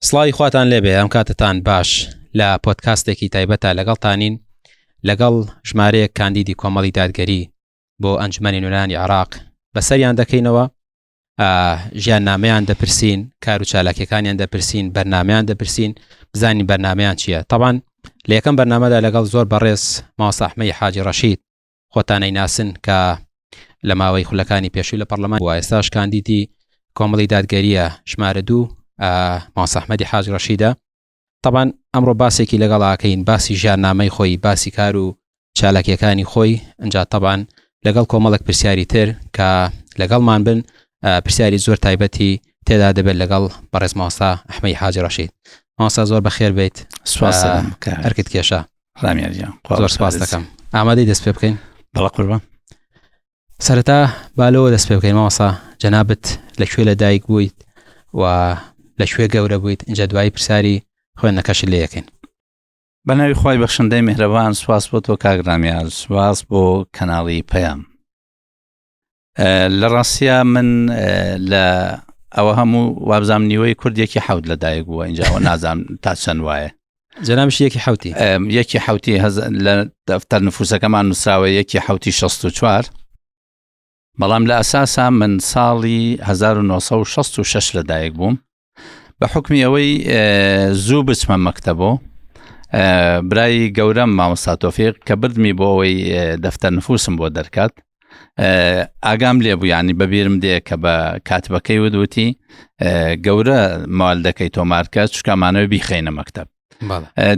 سڵاوی خواتان لێبێ ئەم کاتتان باش لە پۆتکاستێکی تایبەتە لەگەڵتانین لەگەڵ ژمارەیەک کاندیدی کۆمەڵی دادگەری بۆ ئەنجومەنی نوێنەرانی عێراق بەسەریان دەکەینەوە ژیان نامیان دەپرسین کار و چالاکیەکانیان دەپرسین بەرنامیان دەپرسین بزانین بەرنامیان چییە تاوان لە یەکەم بەرنامەدا لەگەڵ زۆر بەڕێز ماوەسەحمەی حاجی ڕەشید خۆتان ئەیناسن کە لە ماوەی خولەکانی پێشوو لە پەرلەمان و ئێستاش کاندیدی کۆمەڵی دادگەریە ژمارە دوو مامۆستا ئەحمەدی حاج ڕەشیدە طبعا ئەمڕۆ باسێکی لەگەڵاکەین باسی ژیاننامەی خۆی باسی کار و چالاکیەکانی خۆی ئەجا طبعا لەگەڵ کۆمەڵک پرسیاری تر کە لەگەڵمان بن پرسیاری زۆر تایبەتی تێدا دەبێت لەگەڵ بەڕێز مامۆستا ئەحمەی حاجی ڕەشید مامۆستا زۆر بەخێر بیت سوپاس ئەرکت کێشا ڕامیار گیان زۆر سپاس دەکەم ئامادەی دەست پێ بکەین بەڵە قوربان سەرەتا بالەوە دەست پێ بکەین مامۆستا جەنابت لە کوێ لە دایک بوویت و لە کوێ گەورە بوویت اینجا دوایی پرسیاری خوێندنەکەشت لێ یەکەین بە ناوی خوای بەخشندەی میهرەبان سواس بۆ تۆ کاک ڕامیار سواس بۆ کەناڵی پەیام لە ڕاستە من لە ئەوە هەموو وابزانام نیوەی کورد یەکی حەوت لە دایک بووە اینجاوە نازانم تا چەند وایە جەنابش یەکی حوتی یەکی حوتی لە دەفتەر نفوسەکەمان نووسراوە یەکی حوتی 64 بەڵام لە ئەساسا من ساڵی 1966 لە دایک بووم بە حکمی ئەوەی زوو بچمە مەکتەبۆ برای گەورەم مامۆستا تۆفیق کە بردمی بۆ ئەوەی دەفتەر نفوسم بۆ دەرکات ئاگام لێ بوو ینی بەبیرم دێ کە بە کاتبەکەی ودوتی گەورە مالدەکەی تۆمارکە چکامانەوە بیخینە مەکتب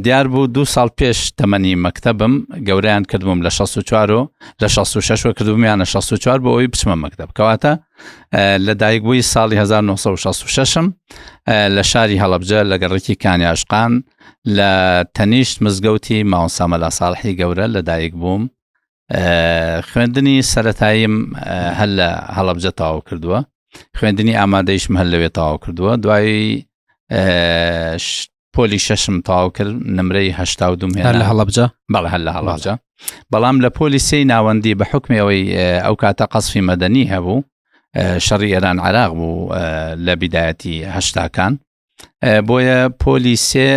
دیار بوو دوو ساڵ پێش تەمەنی مەکتەبم گەوریان کردبووم لە 64 و لە 66 وە کردبوومیانە 64 بۆ ئەوی بچمە مەکتەب کەواتە لە دایک بووی ساڵی 1966م لە شاری هەڵەبجە لە گەڕێکی کانیاشقان لە تەنیشت مزگەوتی ماوەسا مەلا ساڵحی گەورە لە دایک بووم خوێندنی سەتاییم هەر لە هەڵەبجە تەواو کردووە خوێندنی ئامادەیشم هەر لەوێ تەواو کردووە دوایی پۆلی شەشم تەواو کرد نمرەی هەشتا و دوم هێنا لە هەڵەبجە بەڵێ هەر لە هەڵەبجە بەڵام لە پۆلی سێی ناوەندی بە حکمی ئەوەی ئەو کاتە قەسفی مەدەنی هەبوو شەڕی ئێران عراق بوو لە بیدایەتی هەشتاکان بۆیە پۆلی سێ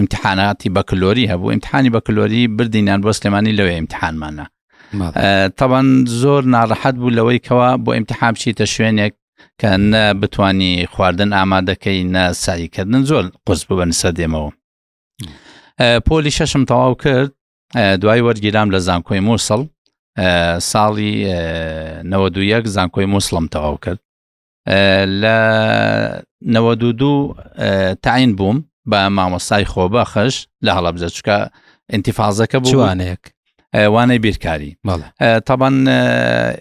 امتحاناتی بەکلۆری هەبوو امتحانی بەکلۆری بردینیان بۆ سلێمانی لەوێ امتحانمانە تەبەن زۆر ناڕەحەت بوو لەوەی کەوا بۆ امتحان بچیتە شوێنێک کە نە بتانی خواردن ئامادەکەی نە سعیکردن زۆر قرس بوو بە نسە دێمەوە پۆلی شەشم تەواو کرد دوای وەرگیرام لە زانکۆی مووسڵ ساڵی 91 زانکۆی مووسڵم تەواو کرد لە 92 تاین بووم بە مامۆستای خۆبەخش لە هەڵەبجە چکە ئینتیفازەکە بووانەیەک وانەی بیرکاری تابان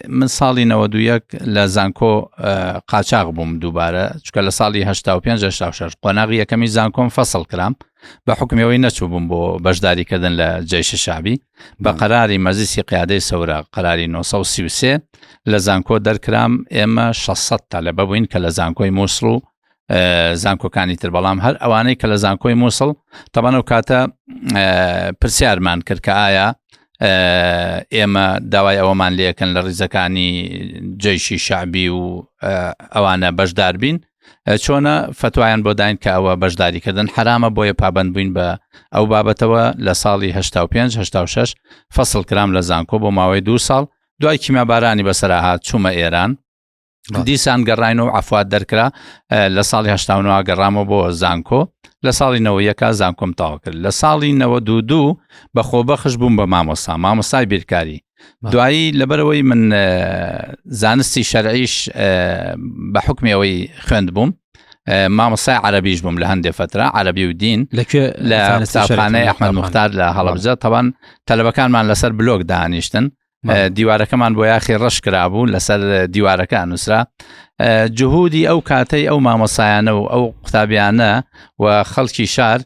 من ساڵی 91 لە زانکۆ قاچاغ بووم دووبارە چکە لە ساڵی 85 86 قۆناغی یەکەمی زانکۆم فەسڵ کرام بە حکومیەوەی نەچوو بووم بۆ بەشداریکردن لە جەیش شعبی بە قەراری مەجلیسی قیادەی سەورە قەراری 933 لە زانکۆ دەرکرام ئێمە 600 تەلەبە بووین کە لە زانکۆی مووسڵ و زانکۆکانی تر بەڵام هەر ئەوانەی کە لە زانکۆی مووسڵ تەبەن و کاتە پرسیارمان کرد کە ئایا ئێمە داوای ئەوەمان لەکەن لە ڕیزەکانی جەیشی شعبی و ئەوانە بەشدار بین چۆنە فتوایان بۆ داین کە ئەوە بەشداریکردن حرامە بۆیە پابند بووین بە ئەو بابەتەوە لە ساڵی 85 86 فەسڵ کرام لە زانکۆ بۆ ماوەی دو ساڵ دوای کیمیابارانی بەسەرا هات چوومە ئێران دیسان گەڕین و عفوات دەرکرا لە ساڵی هەشتاونەوە گەڕامەوە بۆ زانکۆ لە ساڵی نەوەیەکە زانکۆم تاوا کرد لە ساڵی نەوە دوو دوو بە خۆبەخش بووم بە مامۆستا مامۆستای بیرکاری دوایی لەبەرەوەی من زانستی شەرعیش بە حکمی ئەوەی خوێند بووم مامۆستای عەربیش بووم لە هەندێ فترە عەربی و دین لە قوتابخانەی ئەحمەد مختار لە هەڵەبجە تەوان تەلەبەکانمان لەسەر بلۆک دانیشتن دیوارەکەمان بۆ یاخی ڕەش کرابوو لەسەر دیوارەکە نووسرا جهودی ئەو کاتەی ئەو مامۆسایانە و ئەو قوتابیانە و خەڵکی شار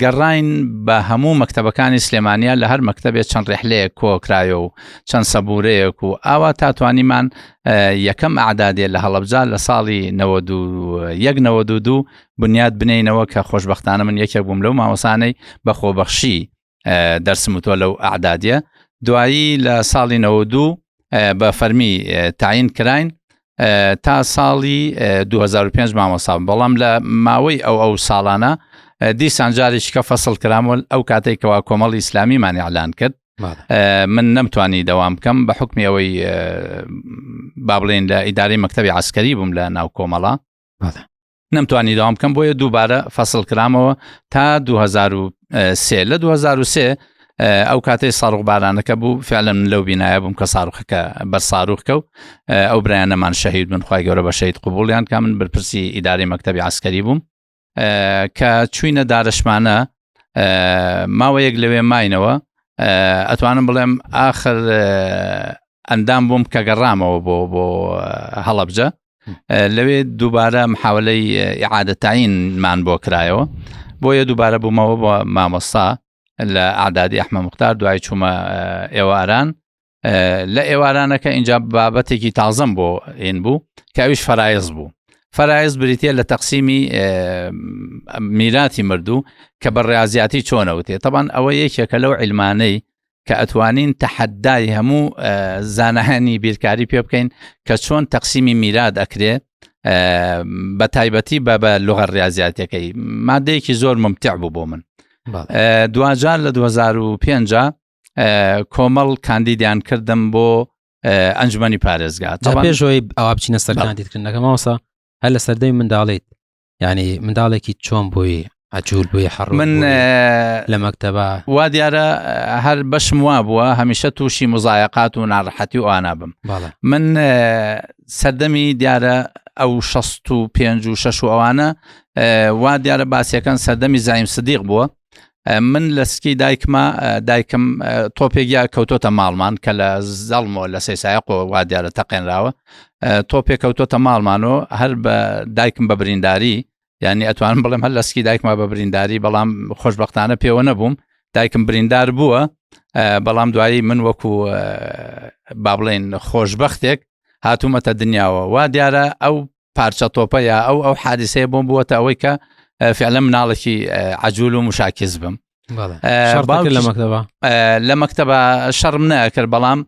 گەڕاین بە هەموو مەکتەبەکانی سلێمانیا لە هەر مەکتەبێ چەند ڕێحلەیەک کۆکرایە و چەند سەبورەیەک و ئاوا تا توانیمان یەکەم ئەعدادێ لە هەڵەبجە لە ساڵی 1992 بنیاد بنینەوە کە خۆشببختانە من یەکێک بووم لەو مامۆسانەی بە خۆبەخشی دەرسم وتوە لەو ئەعدادیە دوایی لە ساڵی 92 بە فەرمی تاین کراین. تا ساڵی 2005 مامۆسا بووم بەڵام لە ماوەی ئەو ئەو ساڵانە دیسان جارێکی کە فەسڵ کرامەوە ئەو کاتێک کەوا کۆمەڵی ئیسلامیمان ئیعلان کرد من نەمتوانی دەوام بکەم بە حکمی ئەوەی با بڵێن لە ئیدارەی مەکتتەبی عسکەری بووم لە ناو کۆمەڵە نەمتوانی داوام بکەم بۆیە دووبارە فەسڵ کرامەوە تا 2003 لە 2003 ئەو کاتەی ساڕخ بارانەکە بوو فعلەن من لەو بینایە بووم کە ساروخەکە بەر ساروخکە و ئەو برایانەمان شەهید بن خی گەورە بە شەید قوبولیان کە من بەرپرسی ئیداری مەکتتەبی عسکەری بووم کە چوینە دارشمانە ماوەیەک لەوێ ماینەوە ئەتوانم بڵێم ئاخر ئەندام بووم کە گەڕامەوە بۆ بۆ هەڵەبجە لەوێ دووبارە محاولەی ئیعادەتاینمان بۆ کرایەوە بۆیە دووبارە بوومەوە بۆ مامۆستا لە ئادادی ئەحمە مختار دوای چوومە ئێواران لە ئێوارانەکە اینجا بابەتێکی تازەم بۆ ئین بوو کە ئەویش فەرایز بوو فەرایز بریتە لە تەقسیمی میراتی مردوو کە بە ڕاضیاتی چۆنەوتێ تەبان ئەوە یەکێکە لەو علمانەی کە ئەتوانین تەحەدای هەموو زانایانی بیرکاری پێ بکەین کە چۆن تەقسیمی میراد ئەکرێ بە تایبەتی بە بە لغە ڕاضیاتەکەی مادەیەکی زۆر ممتع بوو بۆ من دواجار لە 2005 کۆمەڵ کاندیدیان کردم بۆ ئەنجومی پارێزگا پێشەوەی ئەوە بچینە سەر کاندیدکردنەکە مامۆستا هەر لە سەردەمی منداڵیت یعنی منداڵێکی چۆن بووی عجول بووی حەڕ من لە مەکتەبە وا دیارە هەر بەشم وا بووە هەمیشە تووشی مزایقات و ناڕەحەتی و ئانا بم من سەردەمی دیارە ئەو 65 و 6 و ئەوانە وا دیارە باسیەکان سەردەمی زایم سدیق بووە من لە سکی دایکمە دایکم تۆپێک یا کەوتۆتە ماڵمان کە لە زەڵمەوە لە سەیسایقەوە وا دیارە تەقێنراوە تۆپێک کەوتۆتە ماڵمان و هەر بە دایکم بە برینداری یعنی ئەتوانم بڵێم هەر لە سکی دایکما بە برینداری بەڵام خۆشببختانە پێوە نەبووم دایکم بریندار بووە بەڵام دوایی من وەکو با بڵێن خۆشببختێک هاتوومەتە دنیاوە وا دیارە ئەو پارچە تۆپە یا ئەو ئەو حادیسەیە بۆم بووەتە ئەوەی کە فعلە مناڵێکی عجول و مشاکز بم لە مەکتەبە لە مەکتەبە شەڕم نەکرد بەڵام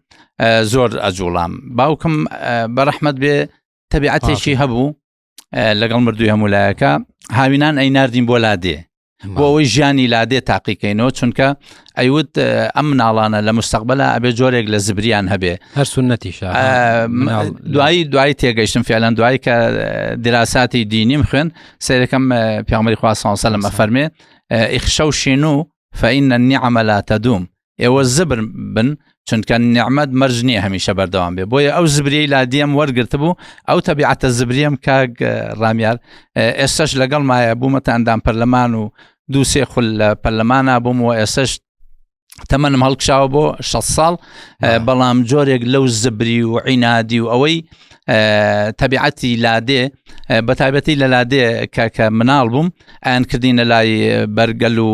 زۆر ئەجوڵام باوکم بەڕەحمەت بێ تەبیعەتێکی هەبوو لەگەڵ مردووی هەموو لایەکە هاوینان ئەی ناردین بۆ لادێ بۆ ئەوەی ژیانی لادێ تاقیکەینەوە چونکە ئەیوت ئەم مناڵانە لە مستەقبلا ئەبێ جۆرێک لە زبریان هەبێ هەر سنەتیشە دوایی دوایی تێگەیشتم فعلەن دوایی کە دراساتی دینیم خوێن سەیرەکەم پیامبەری خوا صلی الله علیه و سلم ئەفەرمێ اخشوا شینو فإن النعم لا تدوم ئێوە زبر بن چونکە نیعمەت مەرج نییە هەمیشە بەردەوام بێ بۆیە ئەو زبریەی لادیم وەرگرتبوو ئەو تەبیعەتە زبریم کاک ڕامیار ئێستش لەگەڵ مایە بوومەتە ئەندام پەرلەمان و دووسێ خول لە پەرلەمانە بووم و ئێستش تەمەنم هەڵکشاوە بۆ 6 ساڵ بەڵام جۆرێک لەو زبری و عینادی و ئەوەی تەبیعەتی لادێ بە تایبەتی لە لادێ کە کە مناڵ بووم ئەیان کردینە لای بەرگەل و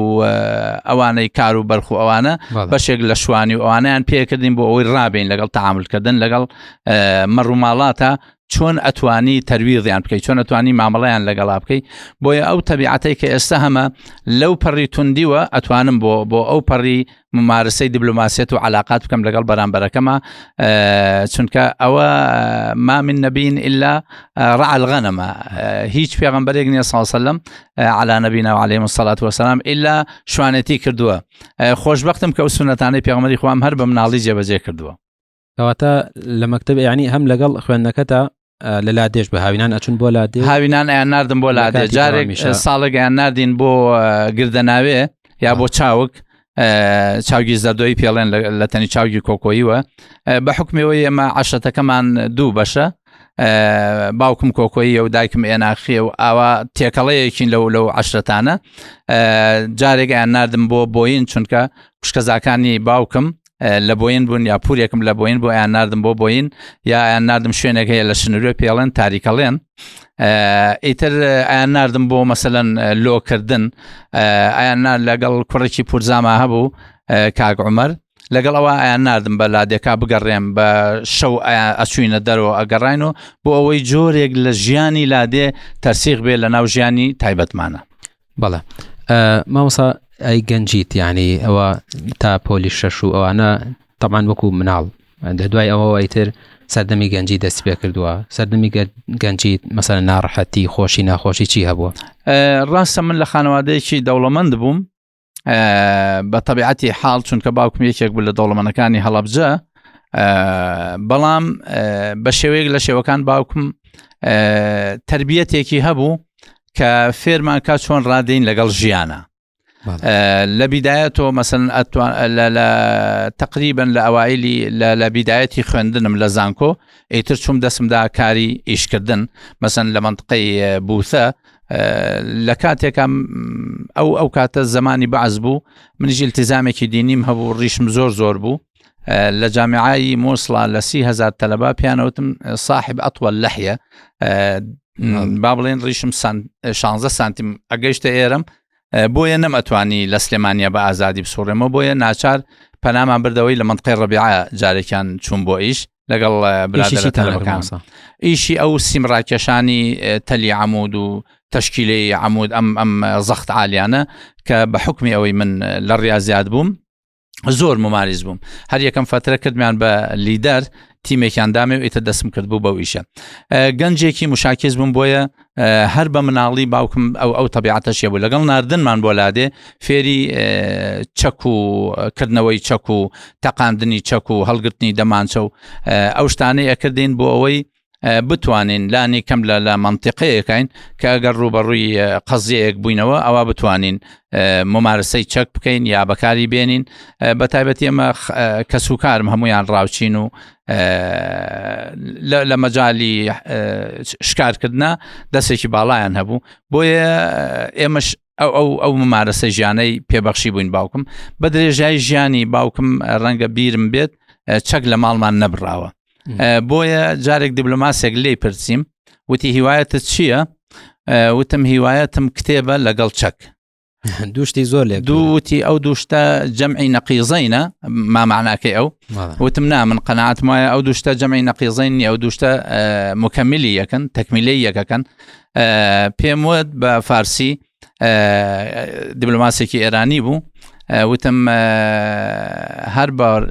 ئەوانەی کار و بەرخ و ئەوانە بەشێک لە شوانی و ئەوانیان پێکردین بۆ ئەوەی ڕابین لەگەڵ تعاملکردن لەگەڵ مەڕووماڵاتە چۆن ئەتوانی تەرویضیان بکەیت چۆن ئەتوانی مامەڵیان لەگەڵا بکەیت بۆیە ئەو تەبیعەتەی کە ئێستا هەمە لەو پەڕی توندیوە ئەتوانم بۆ بۆ ئەو پەڕی ممارسەی دیبلۆماسیەت و علاقات بکەم لەگەڵ بەرامبەرەکەمە چونکە ئەوە ما من نەبین إلا رعى الغنم هیچ پێغمبەرێک نییە صلی سلم على نبينا وعليهم الصلاة والسلام إلا شوانێتی کردووە خۆشببختم کە ئەو سونەتانەی پێغمبەری خوام هەر بە مناڵی جێبەجێ کردووە کەواتە لە مەکتب ینی هەم لەگەڵ خوێندنەکەتا لە لادێش بە هاوینان ئەچون بۆ لادێ هاوینان ئەیان ناردم بۆ لادێ جارێک ساڵێک ئەیان ناردین بۆ گردەناوێ یا بۆ چاوک چاوگی زەردۆی پێڵێن لە تەنی چاوگی کۆکۆییوە بە حکمەوەی ئێمە عشرەتەکەمان دوو بەشە باوکم کۆکۆیی و دایکم ئێناخیە و ئاوا تێکەڵەیەکین لەو لەو عشرەتانە جارێک ئەیان ناردم بۆ بۆین چونکە خوشکەزاکانی باوکم لە بۆین بوون یا پورێکم لە بۆین بۆ یان ناردم بۆ بۆین یا یان ناردم شوێنێک هەیە لە شنروێ پێڵێن تاریکەڵێن ئیتر ئەیان ناردم بۆ مەسەەن لۆکردن ئەیان نار لەگەڵ کوڕێکی پورزاما هەبوو کاک عمر لەگەڵ ئەوە ئەیان ناردم بە لادێکا بگەڕێم بە شەو ئەچوینە دەرەوە ئەگەڕین و بۆ ئەوەی جۆرێک لە ژیانی لادێ تەرسیخ بێ لە ناو ژیانی تایبەتمانە بەڵێ مامۆسا ئەی گەنجیت یعنی ئەوە تا پۆلی شەش و ئەوانە تەمان وەکو مناڵ لە دوای ئەوەوە ئیتر سەردەمی گەنجی دەست پێ کردووە سەردەمی گەنجی مەسەلەن ناڕەحەتی خۆشی ناخۆشی چی هەبووە؟ ڕاستە من لە خانەوادەیەکی دەوڵەمەند بووم بە تەبیعەتی حاڵ چونکە باوکم یەکێک بوو لە دەوڵەمەنەکانی هەڵەبجە بەڵام بە شێوەیەک لە شێوەکان باوکم تربیەتێکی هەبوو کە فێرمان کا چۆن ڕادین لەگەڵ ژیانە لە بیدایەتەوە مەسن لە تقریبن لە ئەوایلی لە بیدایەتی خوێندنم لە زانکۆ ئیتر چوم دەسمدا کاری ئیشکردن مەسن لە منطقەی بوسە لە کاتێکا ئەو ئەو کاتە زمانی بەعز بوو منیش التزامێکی دینیم هەبوو ڕیشم زۆر زۆر بوو لە جامیعایی مۆسڵا لە 3هزار تەلەبا پیانەوتم صاحب ئەتوە لەحیە با بڵێن ڕیشم 16 سانتیم ئەگەیشتە ئێرم بۆیە نەم ئەتوانی لە سلێمانیا بە ئازادی بسوڕێمەوە بۆیە ناچار پەنامان بردەوەی لە منطقەی ڕەبیعە جارێکیان چوون بۆ ئیش لەگەڵ برادەرە تەلەبەکان ئیشی ئەو سیم ڕاکێشانی تەلی عمود و تەشکیلەی عمود ئەم ئەم زەخت عالیانە کە بە حکمی ئەوەی من لە ڕاضیات بووم زۆر ممارز بووم هەر یەکەم فترە کردمیان بە لیدەر تیمێکیان دامێ و ئیتر دەسم کرد بوو بەو ئیشە گەنجێکی مشاکس بووم بۆیە هەر بە مناڵی باوکم ئەو ئەو تەبیعەتەشێ بوو لەگەڵ ناردنمان بۆ لادێ فێری چەک و کردنەوەی چەک و تەقاندنی چەک و هەڵگرتنی دەمانچە و ئەو شتانەی ئەکردین بۆ ئەوەی بتوانین لانی کەم لە لە منطقەیەکین کە ئەگەر ڕوبەڕووی قەزیەیەک بووینەوە ئەوە بتوانین ممارەسەی چەک بکەین یا بەکاری بێنین بە تایبەتی ئەمە کەسوکارم هەمویان ڕاوچین و لە مەجای شکارکردە دەستێکی باڵایان هەبوو بۆیە ئێمەش ئەو ئەو ئەو ممارەسە ژیانەی پێبەخشی بووین باوکم بە درێژای ژیانی باوکم ڕەنگە بیرم بێت چەک لە ماڵمان نەبراوە بۆیە جارێک دیبلۆماسێک لی پرسییم وتی هیوایەتت چییە؟ وتم هیوایەتم کتێبە لەگەڵ چەک دوشتی زۆر لێ دووتی ئەو دوشتە جەمعی نەقیزەینە ماماناکەی ئەو وتم نا من قەنەعاتم وایە ئەو دوشتە جەمعی نەقیزەین نیە ئەو دوشتە مکەملی یەکەن تەکمیلەی یەکەکەن پێم وت بە فارسی دیبلۆماسێکی ئێرانی بوو وتم هەر بار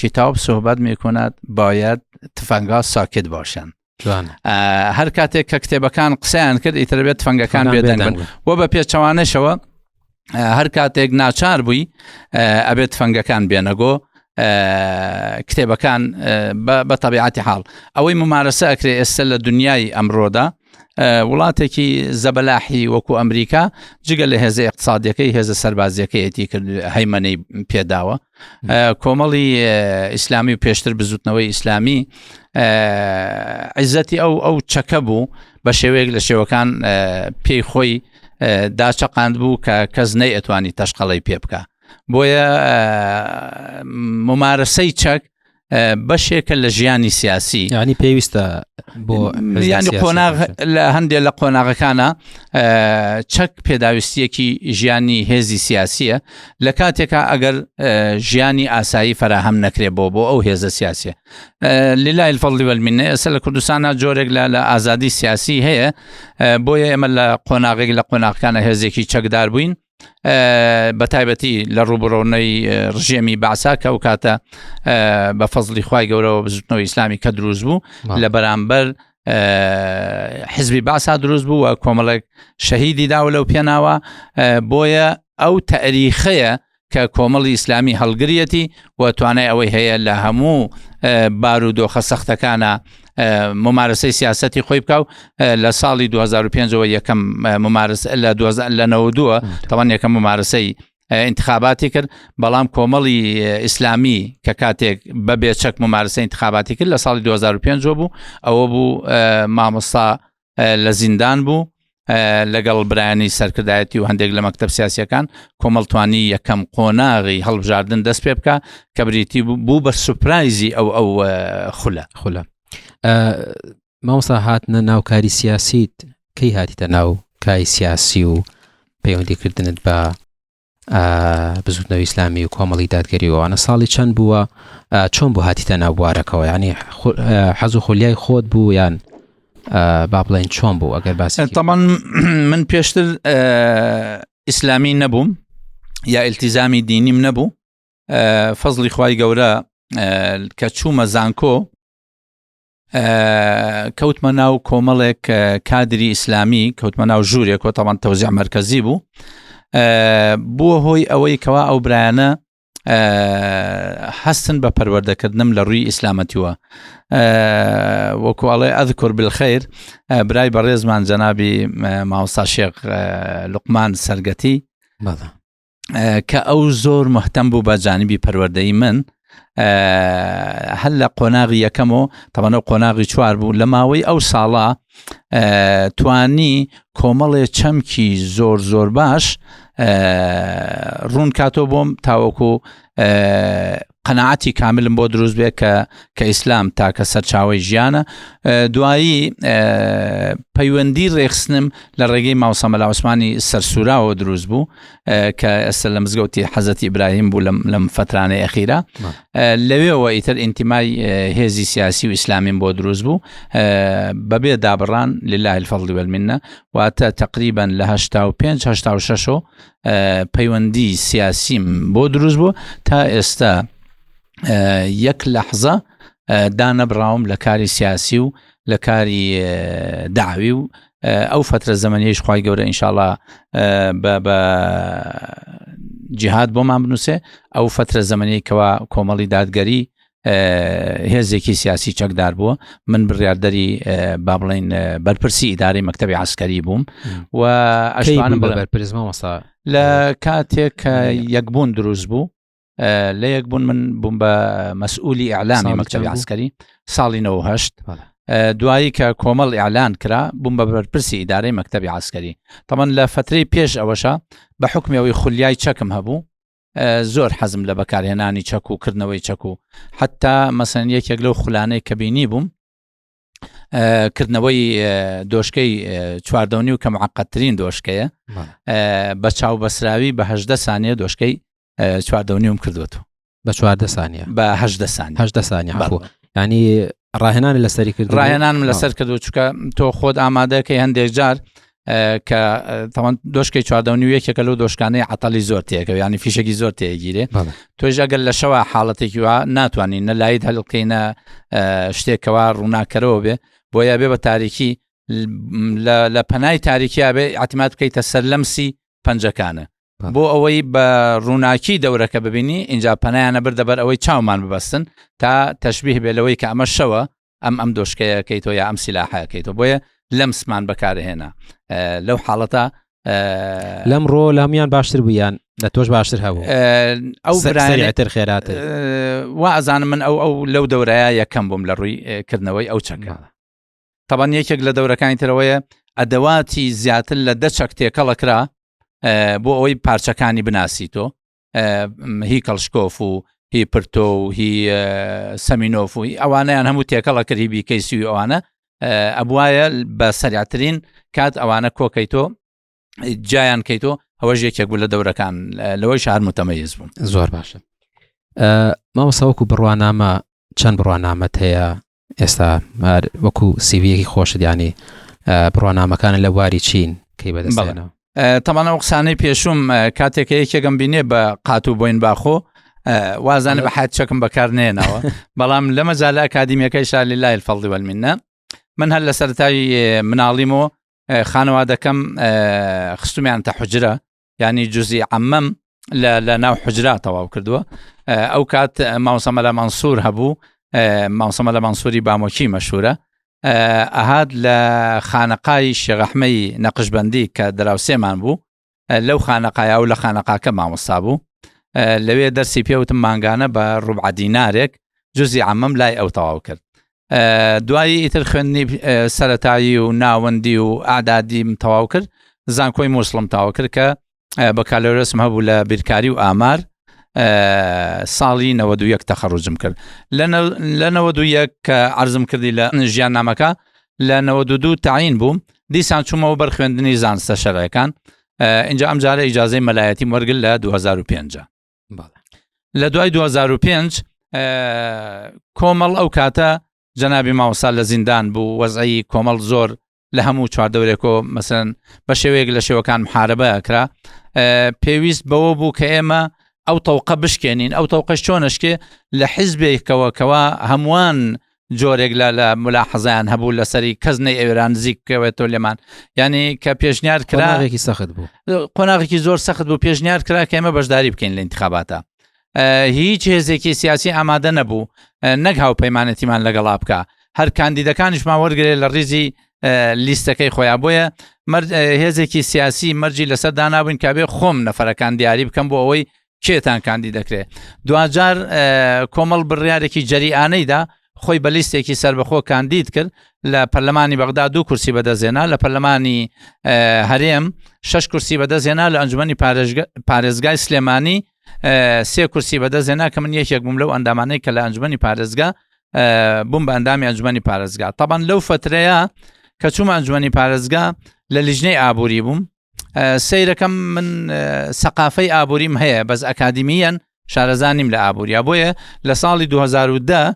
کتاب صحبت میکند باید تفنگا ساکت باشند هەر کاتێک کە کتێبەکان قسەیان کرد ئیتر بێت تفەنگەکان بێدەنگ بن و بە پێچەوانەشەوە هەر کاتێک ناچار بووی ئەبێت تفەنگەکان بێنەگۆ کتێبەکان بە تەبیعەتی حاڵ ئەوەی ممارەسە ئەکرێ ئێستا لە دنیای ئەمڕۆدا وڵاتێکی زەبەلاحی وەکو ئەمریکا جگە لە هێزە اقتصادیەکەی هێزە سەربازیەکەیەتی کرد هەیمەنەی پێداوە کۆمەڵی ئیسلامی و پێشتر بزوتنەوەی ئیسلامی عیزەتی ئەو ئەو چەکە بوو بە شێوەیەک لە شێوەکان پێی خۆی داچەقاند بوو کە کەس نەی ئەتوانی تەشقەڵی پێ بکە بۆیە ممارەسەی چەک بەشێکە لە ژیانی سیاسی ینی پێویستە بۆ ینی قۆناغ لە هەندێک لە قۆناغەکانە چەک پێداویستیەکی ژیانی هێزی سیاسیە لە کاتێکا ئەگەر ژیانی ئاسایی فراهەم نەکرێ بۆ بۆ ئەو هێزە سیاسیە لای الفضل والمنە ئێستا لە کوردستانە جۆرێک لە لە ئازادی سیاسی هەیە بۆیە ئێمە لە قۆناغێک لە قۆناغەکانە هێزێکی چەکدار بووین بە تایبەتی لە ڕوبڕۆنەی ڕژێمی باسا کە ئەو کاتە بە فەزلی خی گەورەوە بزوتنەوەی ئیسلامی کە دروست بوو لە بەرامبەر حزبی باسا دروست بوو و کۆمەڵێک شەهیدی داوە لەو پێناوە بۆیە ئەو تەریخەیە کە کۆمەڵی ئیسلامی هەڵگریەتی و توانای ئەوەی هەیە لە هەموو بارودۆخە سەختەکانە ممارەسەی سیاستی خۆی بکە و لە ساڵی 2005ەوە یەکەم ممارس لە 2092 تاوان یەکەم ممارەسەی انتخاباتی کرد بەڵام کۆمەڵی ئیسلامی کە کاتێک بە بێچەک ممارسە انتخاباتی کرد لە ساڵی 2005 بوو ئەوە بوو مامۆستا لە زیندان بوو لەگەڵ برایانی سەرکردایەتی و هەندێک لە مەکتب سیاسەکان کۆمەڵتوانی یەکەم قۆناغی هەڵبژاردن دەست پێ بکە کە بریتی بوو بە سوپرایزی ئەو ئەو خولە خولە مامۆستا هاتنە ناو کاری سیاسیت کەی هاتیتە ناو کای سیاسی و پەیوەندیکردنت بە بزوتنەوەی ئیسلامی و کۆمەڵی دادگەری وانە ساڵی چەند بووە چۆن بۆ هاتیتە ناو بوارەکەەوە ینی حەز و خولیای خۆت بوو یان با بڵێن چۆن بوو ئەگەر باسی تەمان من پێشتر ئیسلامی نەبووم یا التیزامی دینیم نەبوو فەزلی خوای گەورە کە چوومە زانکۆ. کەوتمە ناو کۆمەڵێک کادری ئیسلامی کەوتمە ناو ژوورێک و تاوان تەوزیع مەرکەزی بوو بووە هۆی ئەوەی کەوا ئەو برایانە هەستن بە پەروەردەکردنم لە ڕووی ئیسلامەتیوە وەکوواڵێ ئەذکر بالخیر برای بەڕێزمان جەنابی ماوسا شێخ لوقمان سەرگەتی کە ئەو زۆر مهتەم بوو بە جانبی پەروەردەی من هەر لە قۆناغی یەکەمەوە تەمەنە قۆناغی چوار بوو لە ماوەی ئەو ساڵە توانی کۆمەڵێ چەمکی زۆر زۆر باش ڕوون کاتۆ بۆم تاوەکو قەناعەتی کاملم بۆ دروست بێ کە کە ئیسلام تاکە سەرچاوەی ژیانە دوایی پەیوەندی ڕێخستنم لە ڕێگەی ماوسا مەلا عوسمانی سەرسوراوە دروست بوو کە ئێستا لە مزگەوتی حەزەتی ئیبراهیم بوو لەم لەم فترانەی ئەخیرا لەوێەوە ئیتر ئینتیمای هێزی سیاسی و ئیسلامیم بۆ دروست بوو بەبێ دابڕان لله الفضل والمنە واتە تقریبا لە 85 86 پەیوەندی سیاسیم بۆ دروست بوو تا ئێستا یەک لەحزە دانەبراوم لە کاری سیاسی و لە کاری داوی و ئەو فترە زەمەنیش خی گەورە ئینشاءڵا بە جیهاد بۆمان بنووسێ ئەو فترە زەمەنی کەوا کۆمەڵی دادگەری هێزێکی سیاسی چەکدار بووە من بڕیاردەری با بڵین بەرپرسی ئیدارەی مەکتتەبی عسکەری بووم و ئەشوانم بڵێ بەرپرس مامۆستا لە کاتێک کە یەکبوون دروست بوو لە یەکبوون من بووم بە مەسئولی ئەعلامی مەکتتەبی عسکەری ساڵی 98 دوایی کە کۆمەڵ ئیعلان کرا بووم بە بەرپرسی ئیدارەی مەکتتەبی عسکەری تەمان لە فترەی پێش ئەوەشە بە حکمی ئەوەی خولیای چەکم هەبوو زۆر حەزم لە بەکارهێنانی چەک و کردنەوەی چەک و حتا مەسەن یەکێک لەو خولانەی کە بینی بووم کردنەوەی دۆشکەی چواردەونی و کە معقدترین دۆشکەیە بە چاو بەسراوی بە هەدە سانیە دۆشکەی چواردەونیوم کردوەوە بە چواردە سانیە بە هەدە سانیە هەدە سانیە ینی ڕاهێنانی لەسەری کرد ڕاهێنانم لەسەر کردو چکە تۆ خۆت ئامادەکەی هەندێک جار کە تەوان دۆشکەی چواردەونی و یەکێکە لەو دۆشکانەی عتەلی زۆر تێکە ینی فیشێکی زۆر تێگیرێ تۆش ئەگەر لە شەوە حاڵەتێکی وا ناتوانین نە لایت هەڵکەینە شتێکەوە ڕووناکەرەوە بێ بۆیە بێ بە تاریکی لە پەنای تاریکیا بێ ئەتیمات بکەیتە سەر لەمسی پەنجەکانە بۆ ئەوەی بە ڕووناکی دەورەکە ببینی اینجا پەنایانە بردە بەر ئەوەی چاومان ببەستن تا تەشبیه بێ لەوەی کە ئەمە شەوە ئەم ئەم دۆشکەیەکەیتەوە یا ئەم سیلاحەکەیتەوە بۆیە لەمسمان بەکارهێنا لەو حاڵەتە لەم ڕۆ لە هەموان باشتر بوویان لە تۆش باشتر هەبوو ئەو برایتر خێراتر وا ئەزانم من ئەو ئەو لەو دەورەیە یەکەم بووم لە ڕووی کردنەوەی ئەو چەکە تەبەن یەکێک لە دەورەکانی ترەوەیە ئەدەواتی زیاتر لە دە چەک تێکەڵە کرا بۆ ئەوەی پارچەکانی بناسی تۆ هی کەڵشکۆف و هی پرتۆ و هی سەمینۆف و ئەوانیان هەموو تێکەڵە کرد هی بیکەیسی و ئەوانە ئەبواە بە سەریعترین کات ئەوانە کۆکەی تۆ جیان کەیتۆ ئەوەش یەکێک بوو لە دەورەکان لەوەی شار متەمەیز بووم زۆر باشە مامۆستا وەکو بڕوانامە چەند بڕوانامەت هەیە ئێستا وەکو سیویەکی خۆشت ینی بڕوانامەکانە لە بواری چین کەی بەدەستێنەوە تەمان ئەو قسانەی پێشوم کاتێکە یەکێکم بینێ بە قات و بۆین باخۆ وازانە بە حات چەکم بەکار نێنەوە بەڵام لە مەجالە ئەکادیمیەکەی شالی لای الفضل والمنە من هەر لە سەرەتای مناڵیمەوە خانەوادەکەم خستمیان تە حجرە ینی جزی عەمەم لە ناو حجرا تەواو کردووە ئەو کات مامۆستا مەلا مەنسوور هەبوو مامۆستا مەلا مەنسووری بامۆکی مەشهورە ئەهات لە خانەقای شێغەحمەی نەقشبەندی کە دراوسێمان بوو لەو خانەقای ئەو لە خانەقاکە مامۆستا بوو لەوێ دەرسی پێوتم مانگانە بە ڕوبعە دینارێک جزی عەمەم لای ئەو تەواو کرد دوایی ئیتر خوێندنی سەتایی و ناوەندی و ئادادیم تەواو کرد زانکۆی مووسڵم تاوا کرد کە بەکالۆرۆسم هەبوو لە بیرکاری و ئامار ساڵی 91 تەخەڕجم کرد لە 91 کە عرضم کردی لە ژیان نامەکە لە 92 تعین بووم دیسان چوومەوە بەر خوێندنی زانستە شەرعەکان اینجا ئەم جارە ئیجازەی مەلایەتیم وەرگر لە 2005 لە دوای 2005 کۆمەڵ ئەو کاتە جەنابی ماوسا لە زیندان بوو وەزعی کۆمەڵ زۆر لە هەموو چواردەورێکۆ مەسەن بە شێوەیەک لە شێوەکان محاربە کرا پێویست بەوە بوو کە ئێمە ئەو تەوقە بشکێنین ئەو تەوقەش چۆنەشکێ لە حیزبێکەوە کەوا هەمووان جۆرێک لە لە ملاحەزیان هەبوو لەسەری کەس نەی ئەوێران نزیک بکەوێتەوە لێمان یعنی کە پێشنیار کرا قۆناغێکی سەخت بوو قۆناغێکی زۆر سەخت بوو پێشنیار کرا کە ئێمە بەشداری بکەین لە انتخاباتە هیچ هێزێکی سیاسی ئامادە نەبوو نەک هاوپەیمانەتیمان لەگەڵا بکە هەر کاندیدەکانیشمان وەرگێ لە ڕیزی لیستەکەی خۆیان بۆیە هێزێکی سیاسی مەرجی لەسەر دانابووین کابێ خۆم نەفەرەکان دیاری بکەم بۆ ئەوەی کێتان کاندید دەکرێت دواجار کۆمەڵ بڕیارێکی جەریئانەیدا خۆی بە لیستێکی سربەخۆ کاندید کرد لە پەرلەمانی بەغدا دوو کورسی بەدەستێنا لە پەرلەمانی هەرێم شش کورسی بەدەستێنا لە ئەنجومی پارێزگای سلێمانی سێ کورسی بەدەستێنا کە من یەکێک بووم لەو ئەندامانەی کە لە ئەنجومی پارێزگا بووم بە ئەندامی ئەنجومی پارێزگا تابان لەو فترەیە کە چوومە ئەنجومی پارێزگا لە لیژنەی ئابووری بووم سەیرەکەم من سەقافەی ئابووریم هەیە بەس ئەکادیمیەن شارەزانیم لە ئابووریا بۆیە لە ساڵی 2010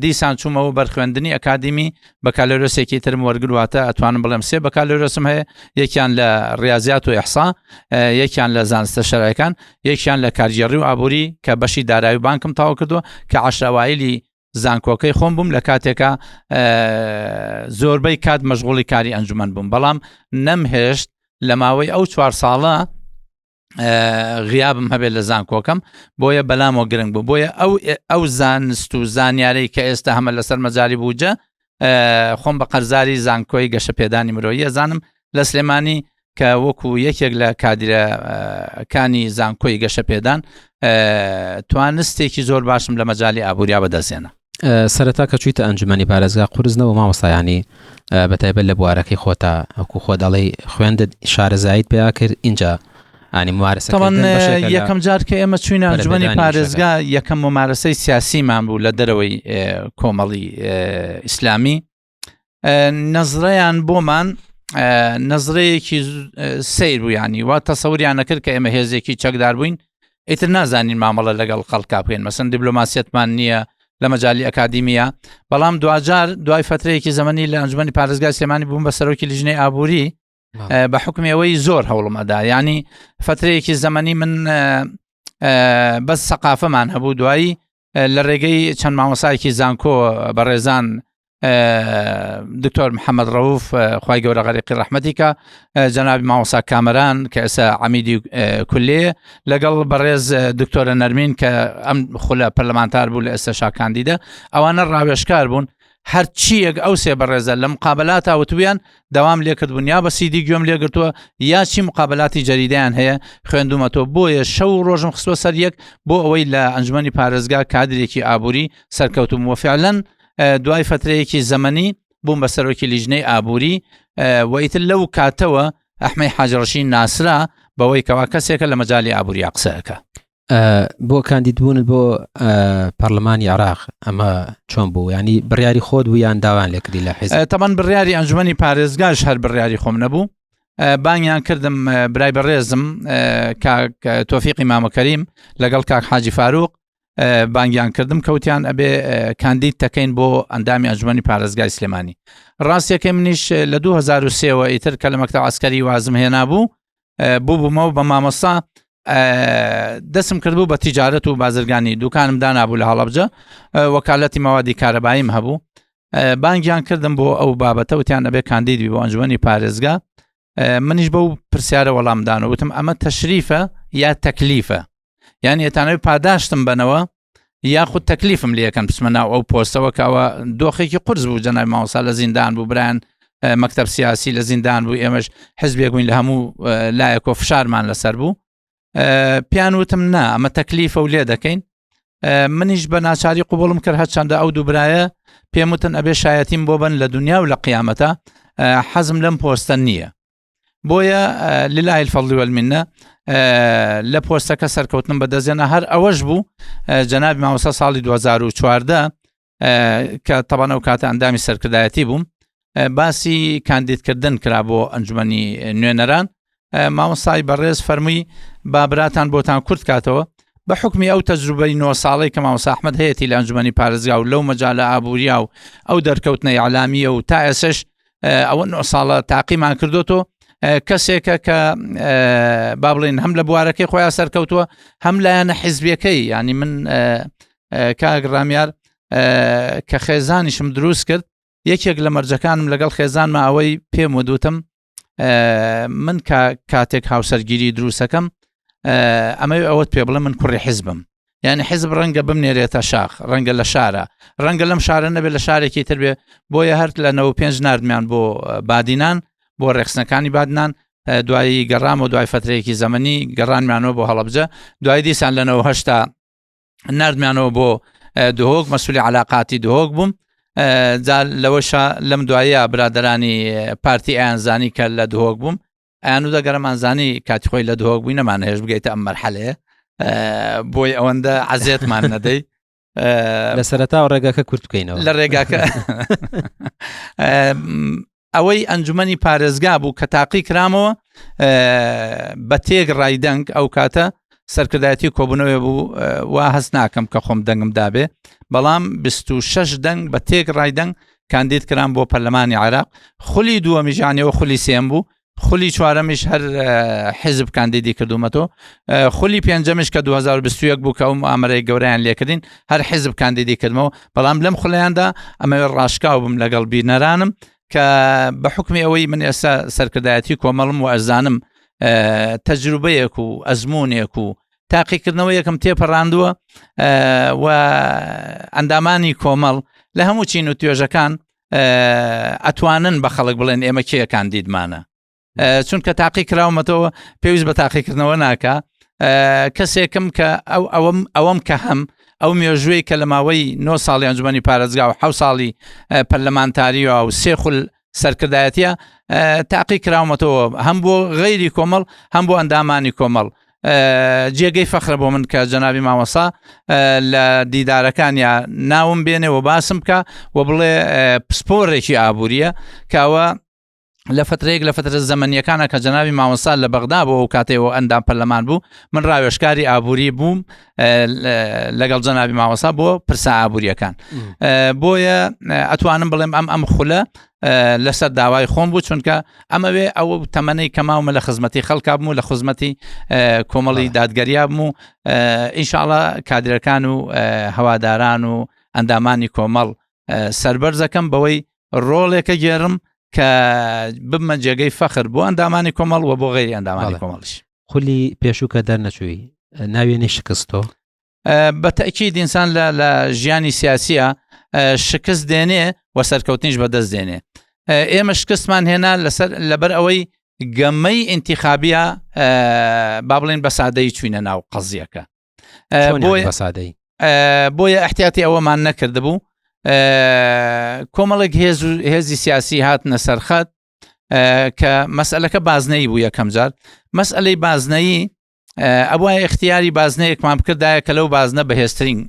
دیسان چوومەوە بەرخوێندنی ئەکادیمی بەکالۆرۆسێکی ترم وەرگواتە ئەتوانم بڵێم سێ بەکالۆرۆسم هەیە یەکیان لە ڕاضیات و ئەحسا یەکیان لە زانستە شەرعەکان یەکیان لە کارگێڕی و ئابووری کە بەشی دارایی بانکم تاو کردووە کە عشرەوایلی زانکۆکەی خۆم بووم لە کاتێکا زۆربەی کات مەشغوڵی کاری ئەنجومەن بووم بەڵام نەمهێشت لە ماوەی ئەو چوار ساڵە غیابم هەبێت لە زانکۆکەم بۆیە بەلامەوە گرنگ بوو بۆیە ئەو ئەو زانست و زانیارەی کە ئێستا هەمە لەسەر مەجای بوجە خۆم بە قەرزاری زانکۆی گەشەپێدانی مرۆیی ئەزانم لە سلێمانی کە وەکو یەکێک لە کادیرەکانی زانکۆی گەشەپێدان توانستێکی زۆر باشم لە مەجای ئابووریا بەدەستێنە. سەرەتا کە چوویتە ئەنجومەنی پارێزگا قورس نەبوو مامۆستایانی بە تایبەت لە بوارەکەی خۆتا وەکو خۆ دەڵێی خوێندت شارەزاییت پیا کرد ئینجا ئانی ممارەسە تەوان یەکەم جار کە ئێمە چوینە ئەنجومەنی پارێزگا یەکەم ممارەسەی سیاسیمان بوو لە دەرەوەی کۆمەڵی ئیسلامی نەزرەیان بۆمان نەزرەیەکی سیر بوو ینی وا تەسەوریان نەکرد کە ئێمە هێزێکی چەکدار بووین ئیتر نازانین مامەڵە لەگەڵ خەڵکا بکەین مەسن دیبلۆماسیەتمان نییە لە مەجای ئەکادیمیە بەڵام دواجار دوای فترەیەکی زمانی لە ئەنجومی پارێزگای سلێمانی بووم بە سەرۆکی لیژنەی ئابووری بە حکمی ئەوەی زۆر هەوڵم ئەدا ینی فترەیەکی زەمەنی من بەس سەقافەمان هەبوو دوایی لە ڕێگەی چەند مامۆسایەکی زانکۆ بەڕێزان دکتۆر محەممەد ڕەوف خی گەورە غەریقی ڕەحمەتیکە جەنابی مامۆسا کامەران کە ئێستا عمیدی کولێ لەگەڵ بەڕێز دکتۆرە نەرمین کە ئەم خولە پەرلەمانتار بوو لە ئێستا شاکاندیدە ئەوانە ڕاوێشکار بوون هەرچییەک ئەو سێ بەڕێزە لە مقابلاتا وتویان داوام لێکردبوون یا بە سیدی گوێم لێگرتووە یا چی مقابلاتی جەریدەیان هەیە خوێندومەتەوە بۆیە شەو و ڕۆژم خستوە سەر یەک بۆ ئەوەی لە ئەنجومەنی پارێزگا کادرێکی ئابووری سەرکەوتوم وە فعلەن دوای فترەیەکی زەمەنی بووم بە سەرۆکی لیژنەی ئابووری و ئیتر لەو کاتەوە ئەحمەی حاجڕەشی ناسرا بەوەی کەوا کەسێکە لە مەجای ئابووریا قسەکە بۆ کاندیدبوونت بۆ پەرلەمانی عراق ئەمە چۆن بوو ینی بڕیاری خۆت بوو یان داوان لێکردی لە حیز تەمان بڕیاری ئەنجومی پارێزگاش هەر بڕیاری خۆم نەبوو بانیان کردم برای بەڕێزم کاک تۆفیقی مامەکەریم لەگەڵ کاک حاجی فاروق بانگیان کردم کەوتیان ئەبێ کاندید تەکەین بۆ ئەندامی ئەنجومی پارێزگای سلێمانی ڕاستیەکەی منیش لە 2023ەوە ئیتر کە لە مەکتب عسکەری وازم هێنا بوو بوو بوومەوە بە مامۆستا دەسم کردبوو بە تیجارەت و بازرگانی دوکانم دانابوو لە هەڵەبجە وەکالەتی مەوادی کارەباییم هەبوو بانگیان کردم بۆ ئەو بابەتە وتیان ئەبێ کاندیدی بۆ ئەنجومەنی پارێزگا منیش بەو پرسیارە وەڵامدانەوە وتم ئەمە تەشریفە یا تەکلیفە یان ئێتانەوەی پاداشتم بەنەوە یاخود تەکلیفم لەکەن بچمە ناو ئەو پۆستەوە کەەوە دۆخێکی قرس بوو جەنای ماوەسا لە زیندان بوو برایان مەکتب سیاسی لە زیندان بوو ئێمەش حزبێک بووین لە هەموو لایەکۆ فشارمان لەسەر بوو پیان وتم نا ئەمە تەکلیفە و لێ دەکەین منیش بە ناچاری قوبڵم کرد هەرچەندە ئەو دووبرایە پێم وتن ئەبێ شایەتیم بۆ بن لە دنیا و لە قیامەتە حەزم لەم پۆستە نییە بۆیە لله الفضل والمنە لە پۆستەکە سەرکەوتنم بەدەستێنا هەر ئەوەش بوو جەنابی مامۆستا ساڵی 2014 کە تەبان ئەو کاتە ئەندامی سەرکردایەتی بووم باسی کاندیدکردن کرا بۆ ئەنجومەنی نوێنەران مامۆستای بەڕێز فەرمووی بابراتان بۆتان کورت کاتەوە بە حکمی ئەو تەجروبەی نۆ ساڵەی کە مامۆستا ئەحمەد هەیەی لە ئەنجومەنی پارێزگا و لەو مەجالە ئابووریا و ئەو دەرکەوتنە ئیعلامیە و تا ئێسش ئەوە نۆ ساڵە تاقیمان کردوتۆ کەسێکە کە با بڵێن هەم لە بوارەکەی خۆیان سەرکەوتووە هەم لایەنە حیزبیەکەی ینی من کاک ڕامیار کە خێزانیشم دروست کرد یەکێک لە مەرجەکانم لەگەڵ خێزانمە ئەوەی پێم ودوتم من کاتێک هاوسەرگیری دروستەکەم ئەمە ئەوەت پێ بڵێ من کوڕی حزبم یعنی حزب ڕەنگە بمنێرێتە شاخ ڕەنگە لە شارە ڕەنگە لەم شارە نەبێت لە شارێکی تر بێ بۆیە هەر لە 95 نردمیان بۆ بادینان بۆ ڕێخستنەکانی بادنان دوایی گەڕام و دوای فترەیەکی زەمەنی گەڕانمانەوە بۆ هەڵەبجە دوای دیسان لە 98 نردمیانەوە بۆ دهۆک مەسولی علااقاتی دهۆک بووم جا لەوەشە لەم دوایە برادرانی پارتی ئەیانزانی کە لە دهۆک بووم ئەیان و دەگەرەمان زانی کاتی خۆی لە دهۆک بووی نەمان هێش بگەیتە ئەم مەرحەلەیە بۆی ئەوەندە عەزێتمان نەدەی لە سەرەتا و ڕێگاکە کورت بکەینەوە لە ڕێگاکە ئەوەی ئەنجومنی پارێزگا بوو کە تاقی کرامەوە بە تێک ڕای دەنگ ئەو کاتە سەرکردایەتی کۆبوونەوەی بوو وا هەست ناکەم کە خۆم دەنگم دابێ بەڵام 26 دەنگ بە تێک ڕای دەنگ کاندید کرام بۆ پەرلەمانی عێراق خولی دووەمیژانەوە خولی سێم بوو خولی چوارەمیش هەر حیزب کاندیدی کردومەتەوە خولی پێنجەمیش کە 2021 بوو کە ئەو ئامرەی گەوریان لێکردین هەر حیزب کاندیدی کردمەوە بەڵام لەم خولیاندا ئەمەوێ ڕاشکاو بم لەگەڵ بینەرانم کە بە حکمی ئەوەی من ئێستا سەرکردایەتی کۆمەڵم و ئەزانم تەجروبەیەک و ئەزمونێک و تاقیکردنەوە یەکەم تێپەڕاندووە و ئەندامانی کۆمەڵ لە هەموو چین و توێژەکان ئەتوانن بە خەڵک بڵێن ئێمە کێ کاندیدمانە چونکە تاقی کراومەتەوە پێویست بە تاقیکردنەوە ناکە کەسێکم کە ئەو ئەوەم ئەوەم کە هەم ئەو مێژووی کە لە ماوەی 9 ساڵی ئەنجومی پارێزگا و حو ساڵی پەرلەمانتاریوە و سێ خول سەرکردایەتە تاقی کراومەتەوە هەم بۆ غەیری کۆمەڵ هەم بۆ ئەندامانی کۆمەڵ جێگەی فەخرە بۆ من کە جەنابی مامۆسا لە دیدارەکانیا ناوم بێنێ و باسم بکە و بڵێ پسپۆرێکی ئابووریە کاوە لە فترەیەک لە فترە زەمەنیەکانە کە جەنابی مامۆسا لە بەغدا بۆ ئەو کاتەوە ئەندام پەرلەمان بوو من ڕاوێشکاری ئابووری بووم لەگەڵ جەنابی مامۆسا بۆ پرسە ئابووریەکان بۆیە ئەتوانم بڵێم ئەم ئەم خولە لەسەر داوای خۆم بوو چونکە ئەمەوێ ئەو تەمەنەی کەماومە لە خزمەتی خەڵکا بوو لە خزمەتی کۆمەڵی دادگەریا بوو ئینشاءڵە کادرەکان و هەواداران و ئەندامانی کۆمەڵ سربەرزەکەم بەوەی ڕۆڵێکە گێڕم کە ببمە جێگەی فەخر بۆ ئەندامانی کۆمەڵ و بۆ غیری ئەندامانی کۆمەڵش خولی پێشوو کە دەرنەچووی ناوێنی شکستۆ بە تەئکید ئینسان لە لە ژیانی سیاسیە شکست دێنێ و سەرکەوتنیش بەدەست دێنێ ئێمە شکستمان هێنا لەسەر لەبەر ئەوەی گەمەی ئینتیخابیە با بڵێن بە سادەی چوینە ناو قەزیەکە بۆیە بە سادەی بۆیە احتیاتی ئەوەمان نەکردبوو کۆمەڵێک هێز و هێزی سیاسی هاتنە سەرخەت کە مەسئلەکە بازنەی بوو یەکەم جار مەسئلەی بازنەیی ئەبوایە اختیاری بازنەیەکمان بکردایە کە لەو بازنە بەهێزترین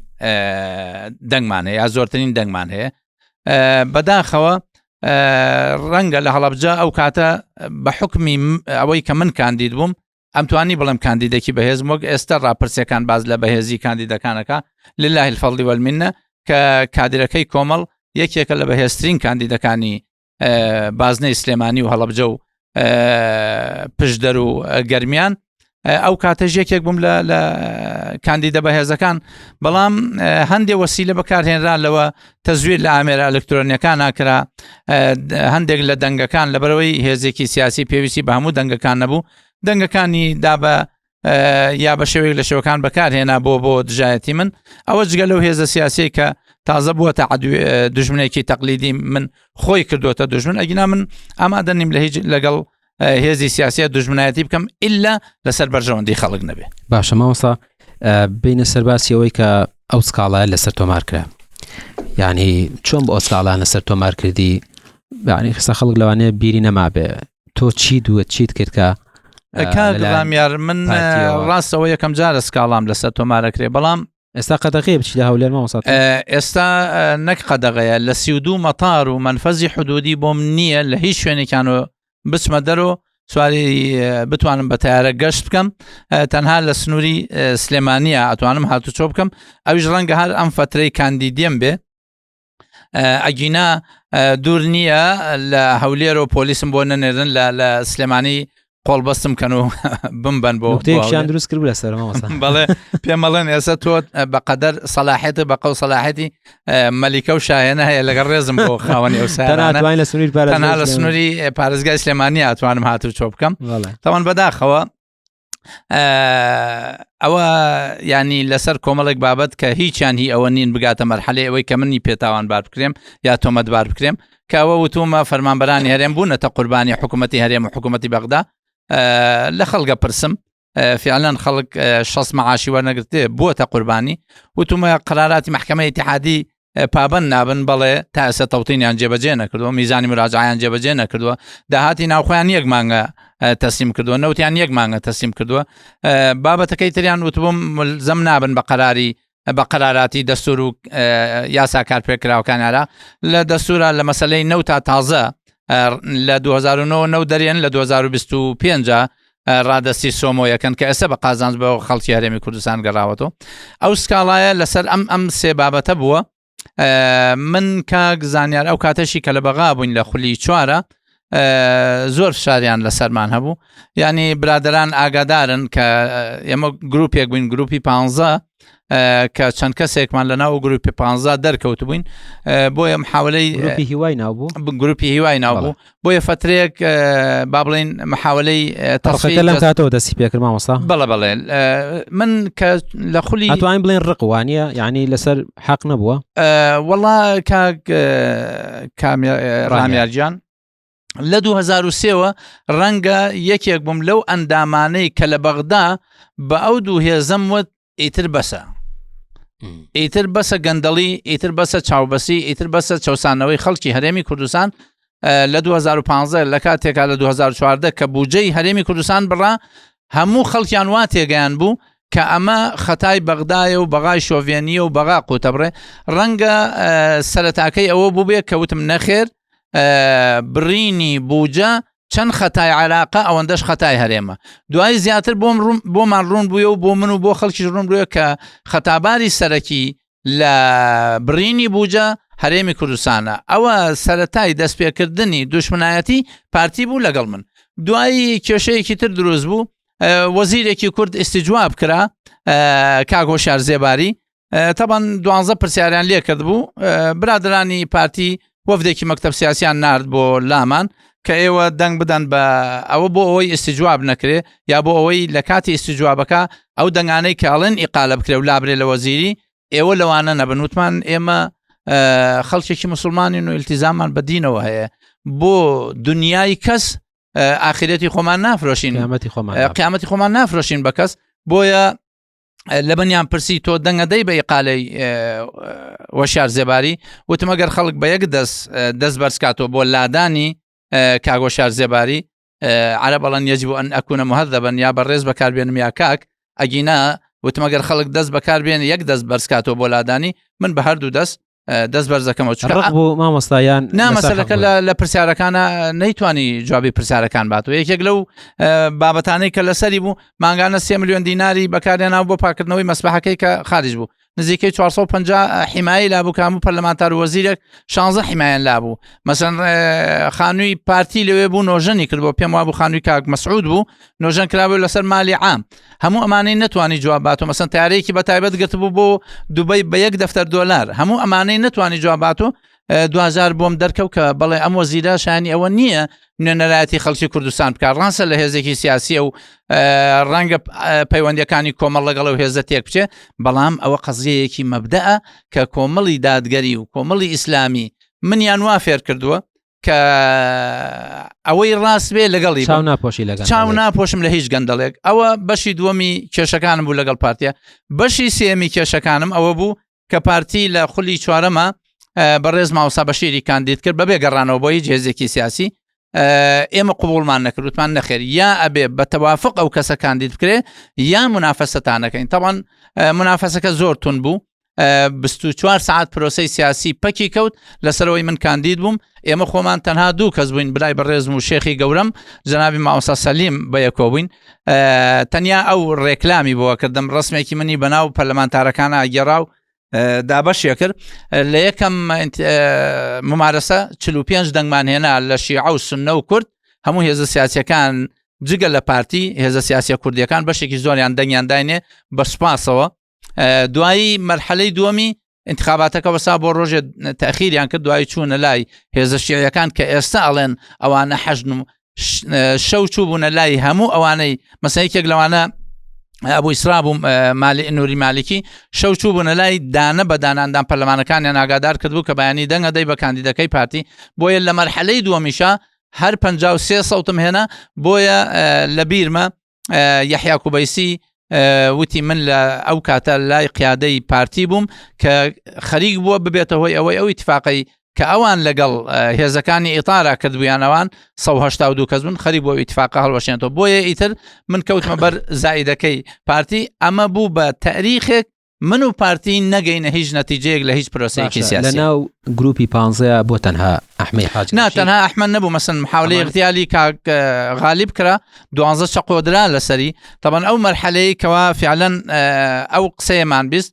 دەنگمان هەیە یا زۆرترین دەنگمان هەیە بەداخەوە ڕەنگە لە هەڵەبجە ئەو کاتە بە حکمی ئەوەی کە من کاندید بووم ئەمتوانی بڵێم کاندیدێکی بەهێز وەک ئێستا ڕاپرسیەکان باز لە بەهێزی کاندیدەکانەکە لله الفضل والمنە کە کادرەکەی کۆمەڵ یەکێکە لە بەهێزترین کاندیدەکانی بازنەی سلێمانی و هەڵەبجە و پشدەر و گەرمیان ئەو کاتەش یەکێک بووم لە لە کاندیدە بەهێزەکان بەڵام هەندێک وەسیلە بەکارهێنرا لەوە تەزویر لە ئامێرە ئەلکترۆنیەکان ناکرا هەندێک لە دەنگەکان لەبەرەوەی هێزێکی سیاسی پێویستی بە هەموو دەنگەکان نەبوو دەنگەکانی دا بە یا بە شێوەیەک لە شێوەکان بەکارهێنا بۆ بۆ دژایەتی من ئەوە جگە لەو هێزە سیاسی کە تازە بووە تا دژمنێکی تەقلیدی من خۆی کردوتە دژمن ئەگینا من ئامادە نیم لە هیچ لەگەڵ هێزی سیاسیە دژمنایەتی بکەم ئللا لەسەر بەرژەوەندی خەڵک نەبێ باشە مامۆستا بینە سەرباسی ئەوەی کە ئەو سکاڵایە لەسەر تۆمار کرا یعنی چۆن بۆ ئەو سکاڵانە سەر تۆمار کردی یعنی خسە خەڵک لەوانەیە بیری نەمابێ تۆ چی دووە چیت کرد کە کاک ڕامیار من ڕاستەوە یەکەم جارە سکاڵام لەسەر تۆمارەکرێ بەڵام ئێستا قەدەغەیە بچی لە هەولێر مامۆستا ئێستا نەک قەدەغەیە لە 32 مەتار و منفەزی حدودی بۆم نییە لە هیچ شوێنێکیان و بچمە دەرۆ سواری بتوانم بە تیارە گەشت بکەم تەنها لە سنووری سلێمانە ئەتوانم هاتوچۆ بکەم ئەویش ڕەنگە هەر ئەم فترەی کاندیدیم بێ ئەگینا دوور نییە لە هەولێر و پۆلیسم بۆ نەنێرن لە لە سلێمانی قۆڵبەستم کەن و بمبەن بۆ نوکتەیەکیان دروست کرد لەسەر مامۆستا بەڵێ پێمەڵێن ئێستا تۆ بەقەدەر سەلاحێتە بە قەو سەلاحەتی مەلیکە و شایەنە هەیە لەگەڵ ڕێزم بۆ خاوەنی ئەو سەرانە تەنها لە سنووری پارێزگای تەنها لە سلێمانی. سنووری پارێزگای سلێمانی ئەتوانم هاتوو چۆ بکەم بەڵێ. تاوان بەداخەوە ئەوە ینی لەسەر کۆمەڵێک بابەت کە هیچیان هی ئەوە نین بگاتە مەرحەلەی ئەوەی کە منی پێتاوان بار بکرێم یا تۆمەتبار بکرێم کە ئەوە وتومە فەرمانبەرانی هەرێم بوونەتە قوربانی حکوومەتی هەرێم و حکوومەتی بەغدا لە خەڵگە پرسم فعلەن خەڵک شەست معاشی وەرنەگرتێ بووەتە قوربانی وتومە قراراتی محکمە اتحادی پابند نابن بەڵێ تا ئێستا تەوتینیان جێبەجێ نەکردووە میزانی مراجعیان جێبەجێ نەکردووە داهاتی ناوخۆیان یەک مانگە تەسلیم کردووە نەوتیان یەک مانگە تەسلیم کردووە بابەتەکەی تریان وتبووم ملزەم نابن بە قەراری بە قەراراتی دەستور و یاسا کارپێکراوەکان عێراق لە دەستورە لە مەسلەی نەوتا تازە لە 2009 نەو دەرێن لە 2025 ڕادستی سۆمۆ یەکەن کە ئێستا بە قازانج بە خەڵکی هەرێمی کوردستان گەڕاوەتەوە ئەو سکاڵایە لەسەر ئەم ئەم سێ بابەتە بووە من کاک زانیار ئەو کاتەشی کە لە بەغا بووین لە خولی چوارە زۆر فشاریان لەسەرمان هەبوو ینی برادران ئاگادارن کە ئێمە گروپێک بووین گروپی پ کە چەند کەسێکمان لە ناو گروپی پ دەرکەوت بووین بۆیە محاولەی گروپی هیوای ناوبوو گروپی هیوای ناوبوو بۆیە فترێک با بڵین محاولەی تەڕفەکە لەم کاتەوە دەستی پێکرد مامۆستا بەڵێ بەڵێ من کە لە خولی ئەتوانین بڵێن ڕقوانە یعنی لەسەر حەق نەبووە وەڵا کاک ڕامیارجان لە 2023ەوە ڕەنگە یەکێک بووم لەو ئەندامانەی کە لە بەغدا بە ئەو دوو هێزەم وت ئیتر بەسە ئیتر بەسە گەندەڵی ئیتر بەسە چاوبەسی ئیتر بەسە چەسانەوەی خەڵکی هەرێمی کوردستان لە 2015 لە کاتێکا لە 2014 کە بودجەی هەرێمی کوردستان بڕا هەموو خەڵکیان وا تێگەیان بوو کە ئەمە خەتای بەغدایە و بەغای شۆڤێنیە و بەغا قوتەبڕێ ڕەنگە سەرەتاکەی ئەوە بووبێ کە وتم نەخێر بڕینی بوجە چەند خەتای عێراقە ئەوەندەش خەتای هەرێمە دوای زیاتر بۆم ڕوون بۆمان ڕوون بووە و بۆ من و بۆ خەڵکیش ڕوون بووە کە خەتاباری سەرەکی لە بڕینی بوجە هەرێمی کوردستانە ئەوە سەتای دەستپێکردنی دوشمنایەتی پارتی بوو لەگەڵ من دوایی کێشەیەکی تر دروست بوو وەزیرێکی کورد ئیسیجواب کرا کاگۆشار زێباری تەبان دوانزە پرسیاریان لێ کرد بوو برادرانی پارتی وەفدێکی مەکتب سیاسیان نرد بۆ لامان کە ئێوە دەنگ بدەن بە ئەوە بۆ ئەوەی ئیسیجواب نەکرێ یا بۆ ئەوەی لە کاتی ئیسیجوابەکە ئەو دەنگانەی کاڵێن ئیقالە بکرێ و لابرێ لە وەزیری ئێوە لەوانە نەبن وتمان ئێمە خەڵکێکی مسلمانین و التزامان بە دینەوە هەیە بۆ دنیای کەس ئاخرەتی خۆمان نافرۆشین قیامەتی خۆمان قیامەتی خۆمان نافرۆشین بە کەس بۆیە لە بنیان پرسی تۆ دەنگە دەی بە ئیقالەی وەشار زێباری وتم ئەگەر خەڵک بە یەک دەست دەست بەرزکاتەوە بۆ لادانی کاگۆشار زێباری عرب ئەڵەن یەجب ئەن ئەکوونە مهذبن یا بە ڕێز بەکاربێنم یا کاک ئەگینا وتم ئەگەر خەڵک دەست بەکاربێن یەک دەست بەرزکاتەوە بۆ لادانی من بە هەردوو دەست دەست بەرزەکەمەوە چونکە ڕق بوو مامۆستایان نا مەسەلەکە لە پرسیارەکانە نەیتوانی جوابی پرسیارەکان باتەوە یەکێک لەو بابەتانەی کە لەسەری بوو مانگانە سێ میلیۆن دیناری بەکارێناو بۆ پاکردنەوەی مەسبحەکەی کە خارج بوو نزیکەی 450 حیمایی لابوو کام و پەرلەمانتار و وەزیرێک 16 حیمایان لابوو مەسەن خانووی پارتی لەوێ بوو نۆژەنی کرد بۆ پێم وابوو خانووی کاک مەسعود بوو نۆژەن کرابوو لەسەر مالی عام هەموو ئەمانەی نەتوانی جواب باتەوە مەسەن تارێکی بە تایبەت گرتبوو بۆ دوبەی بە یەک دەفتەر دۆلار هەموو ئەمانەی نەتوانی جواب باتەوە دوجار بۆم دەرکەوت کە بەڵێ ئەم وەزیرە شانی ئەوە نییە نوێنەرایەتی خەڵکی کوردستان بکات ڕاستە لە هێزێکی سیاسی و ڕەنگە پەیوەندەکانی کۆمەڵ لەگەڵ و هێزە تێک بچێ بەڵام ئەوە قەزیەیەکی مەبدەئە کە کۆمەڵی دادگەری و کۆمەڵی ئیسلامی منیان وا فێر کردووە کە ئەوەی ڕاست بێ لەگەڵی چاو ناپۆشی لەگەڵ چاو ناپۆشم لە هیچ گەندەڵێک ئەوە بەشی دووەمی کێشەکانم بوو لەگەڵ پارتیا بەشی سێمی کێشەکانم ئەوە بوو کە پارتی لە خولی چوارەمە بەڕێز ماوسا بەشیری کاندید کرد بەبێ گەڕانەوە بۆ هیچ هێزێکی سیاسی ئێمە قوبولمان نەکردوتمان نەخێر یا ئەبێ بە تەوافق ئەو کەسە کاندید بکرێ یا منافەسەتانەکەین تاوان منافەسەکە زۆر تون بوو 24 سعات پرۆسی سیاسی پەکی کەوت لەسەرەوەی من کاندید بووم ئێمە خۆمان تەنها دوو کەس بووین برای بەڕێزم و شێخی گەورەم جەنابی مامۆستا سەلیم بە یەکۆ بووین تەنیا ئەو ڕێکلامی بۆ کردم ڕسمێکی منی بەناو پەرلەمانتارەکانە گێڕا و دابەشێ کرد لە یەکەم ممارەسە 45 دەنگمان هێنا لە شیعە و سنە و کورد هەموو هێزە سیاسەکان. جگە لە پارتی هێزە سیاسیە کوردیەکان بەشێکی زۆریان دەنگیان داینێ بە سوپاسەوە دوایی مەرحەلەی دووەمی انتخاباتەکە وەسا بۆ ڕۆژێ تاخیریان کرد دوایی چوونە لای هێزە شیعەکان کە ئێستا ئەڵێن ئەوانە حەژن و شەو چوو بوونە لای هەموو ئەوانەی مەسە یەکێک لەوانە ئەبوو ئیسرا بوو مالی نوری مالکی شەو چوو بوونە لای دانە بە داناندان پەرلەمانەکانیان ئاگادار کردبوو کە بەیانی دەنگە دەی بە کاندیدەکەی پارتی بۆیە لە مەرحەلەی دووەمیشە هەر 53 سەوتم هێنا بۆیە لە بیرمە یەحیا کوبەیسی وتی من لە ئەو کاتە لای قیادەی پارتی بووم کە خەریک بووە ببێتە هۆی ئەوەی ئەو ئیتفاقی کە ئەوان لەگەڵ هێزەکانی ئیتارا کردبوویانەوان 1970 کەس بوون خەریک بۆ ئیتفاقە هەڵوەشێنەوە بۆیە ئیتر من کەوتمە بەر زایدەکەی پارتی ئەمە بوو بە تاریخێک من و پارتی نەگەینە هیچ نەتیجەیەک لە هیچ پرۆسەیەکی سیاسی. لە ناو گروپی پانزەیە بۆ تەنها ئەحمەی حاجی نا تەنها ئەحمەد نەبوو مەسن محاولەی اغتیالی کاک غالیب کرا دوانزە چەقۆدرا لەسەری تەبەن ئەو مەرحەلەی کەوا فعلەن ئەو قسەیەمان بیست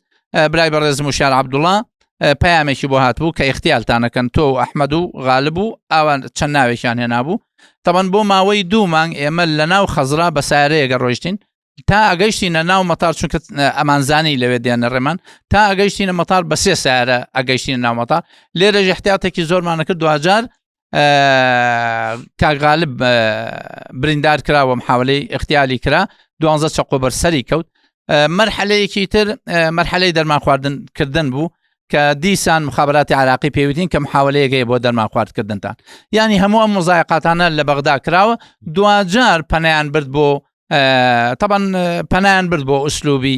برای بەڕێز موشیار عەبدوڵا پەیامێکی بۆ هاتبوو کە اختیالتانەکەن تۆ و ئەحمەد و غالب و ئەوان چەند ناوێکیان هێنابوو تەبەن بۆ ماوەی دوو مانگ ئێمە لە ناو خەزرا بە سارەیەگە ڕۆیشتین تا ئەگەیشتینە ناو مەتار چونکە ئەمانزانی لەوێ دێنە ڕێمان تا ئەگەیشتینە مەتار بە سێ سارە ئەگەیشتینە ناو مەتار لێرە احتیاطێکی زۆرمانە کرد دوجار کاغالب بریندار کراوە محاولەی اختیالی کرا دوانزە چەقۆ بەر سەری کەوت مەرحەلەیەکی تر مەرحەلەی دەرمان خواردن کردن بوو کە دیسان مخابراتی عراقی پێوتین کە محاولەیەکەی بۆ دەرمان خواردکردنتان ینی هەموو ئەم مزایقاتانە لە بەغدا کراوە دوجار پەنیان برد بۆ تەبەن پەنایان برد بۆ ئوسلوبی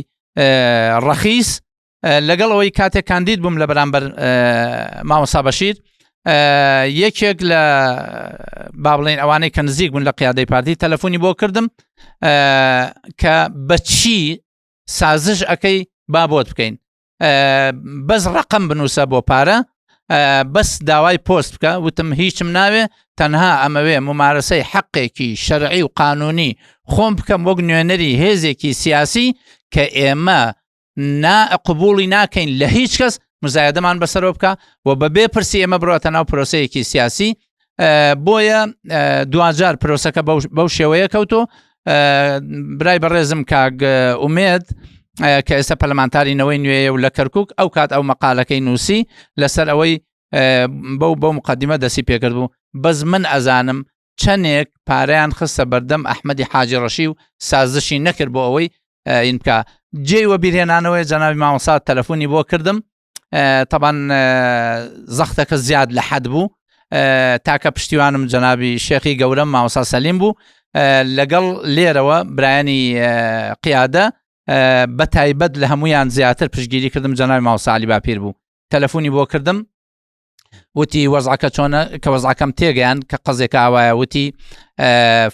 ڕەخیس لەگەڵ ئەوەی کاتێک کاندید بووم لە بەرامبەر مامۆسا بەشیر یەکێک لە با بڵێن ئەوانەی کە نزیک بوون لە قیادەی پارتی تەلەفۆنی بۆ کردم کە بەچی سازش ئەەکەی با بۆت بکەین بەس ڕقم بنووسە بۆ پارە بەس داوای پۆست بکە وتم هیچم ناوێ تەنها ئەمەوێ ممارەسەی حەقێکی شەرعی و قانونی خۆم بکەم وەک نوێنەری هێزێکی سیاسی کە ئێمە نا قبولی ناکەین لە هیچ کەس مزایدەمان بەسەرەوە بکە و بەبێ پرسی ئێمە بڕاتە ناو پرۆسەیەکی سیاسی بۆیە دواجار پرۆسەکە بەو شێوەیە کەوتۆ برای بەڕێزم کاک ئومێد کە ئێستا پەرلەمانتاری نەوەی نوێیە و لە کەرکک ئەو کات ئەو مەقالەکەی نووسی لەسەر ئەوەی بەو بەو مقدمە دەسی پێکرد بوو بەس من ئەزانم چەندێک پارەیان خستە بەردەم ئەحمەدی حاجی ڕەشی و سازشی نەکرد بۆ ئەوەی این بکە جێی وە بیرهێنانەوەی جەنابی مامۆسا تەلەفۆنی بۆ کردم تەبان زەختەکە زیاد لە حەد بوو تاکە پشتیوانم جەنابی شێخی گەورەم مامۆسا سەلیم بوو لەگەڵ لێرەوە برایانی قیادە بە تایبەت لە هەمویان زیاتر پشگیری کردم جەنابی مامۆسا علی باپیر بوو تەلەفۆنی بۆ کردم وتی وەزعەکە چۆنە کە وەزعەکەم تێگەیان کە قەزێکە ئاوایە وتی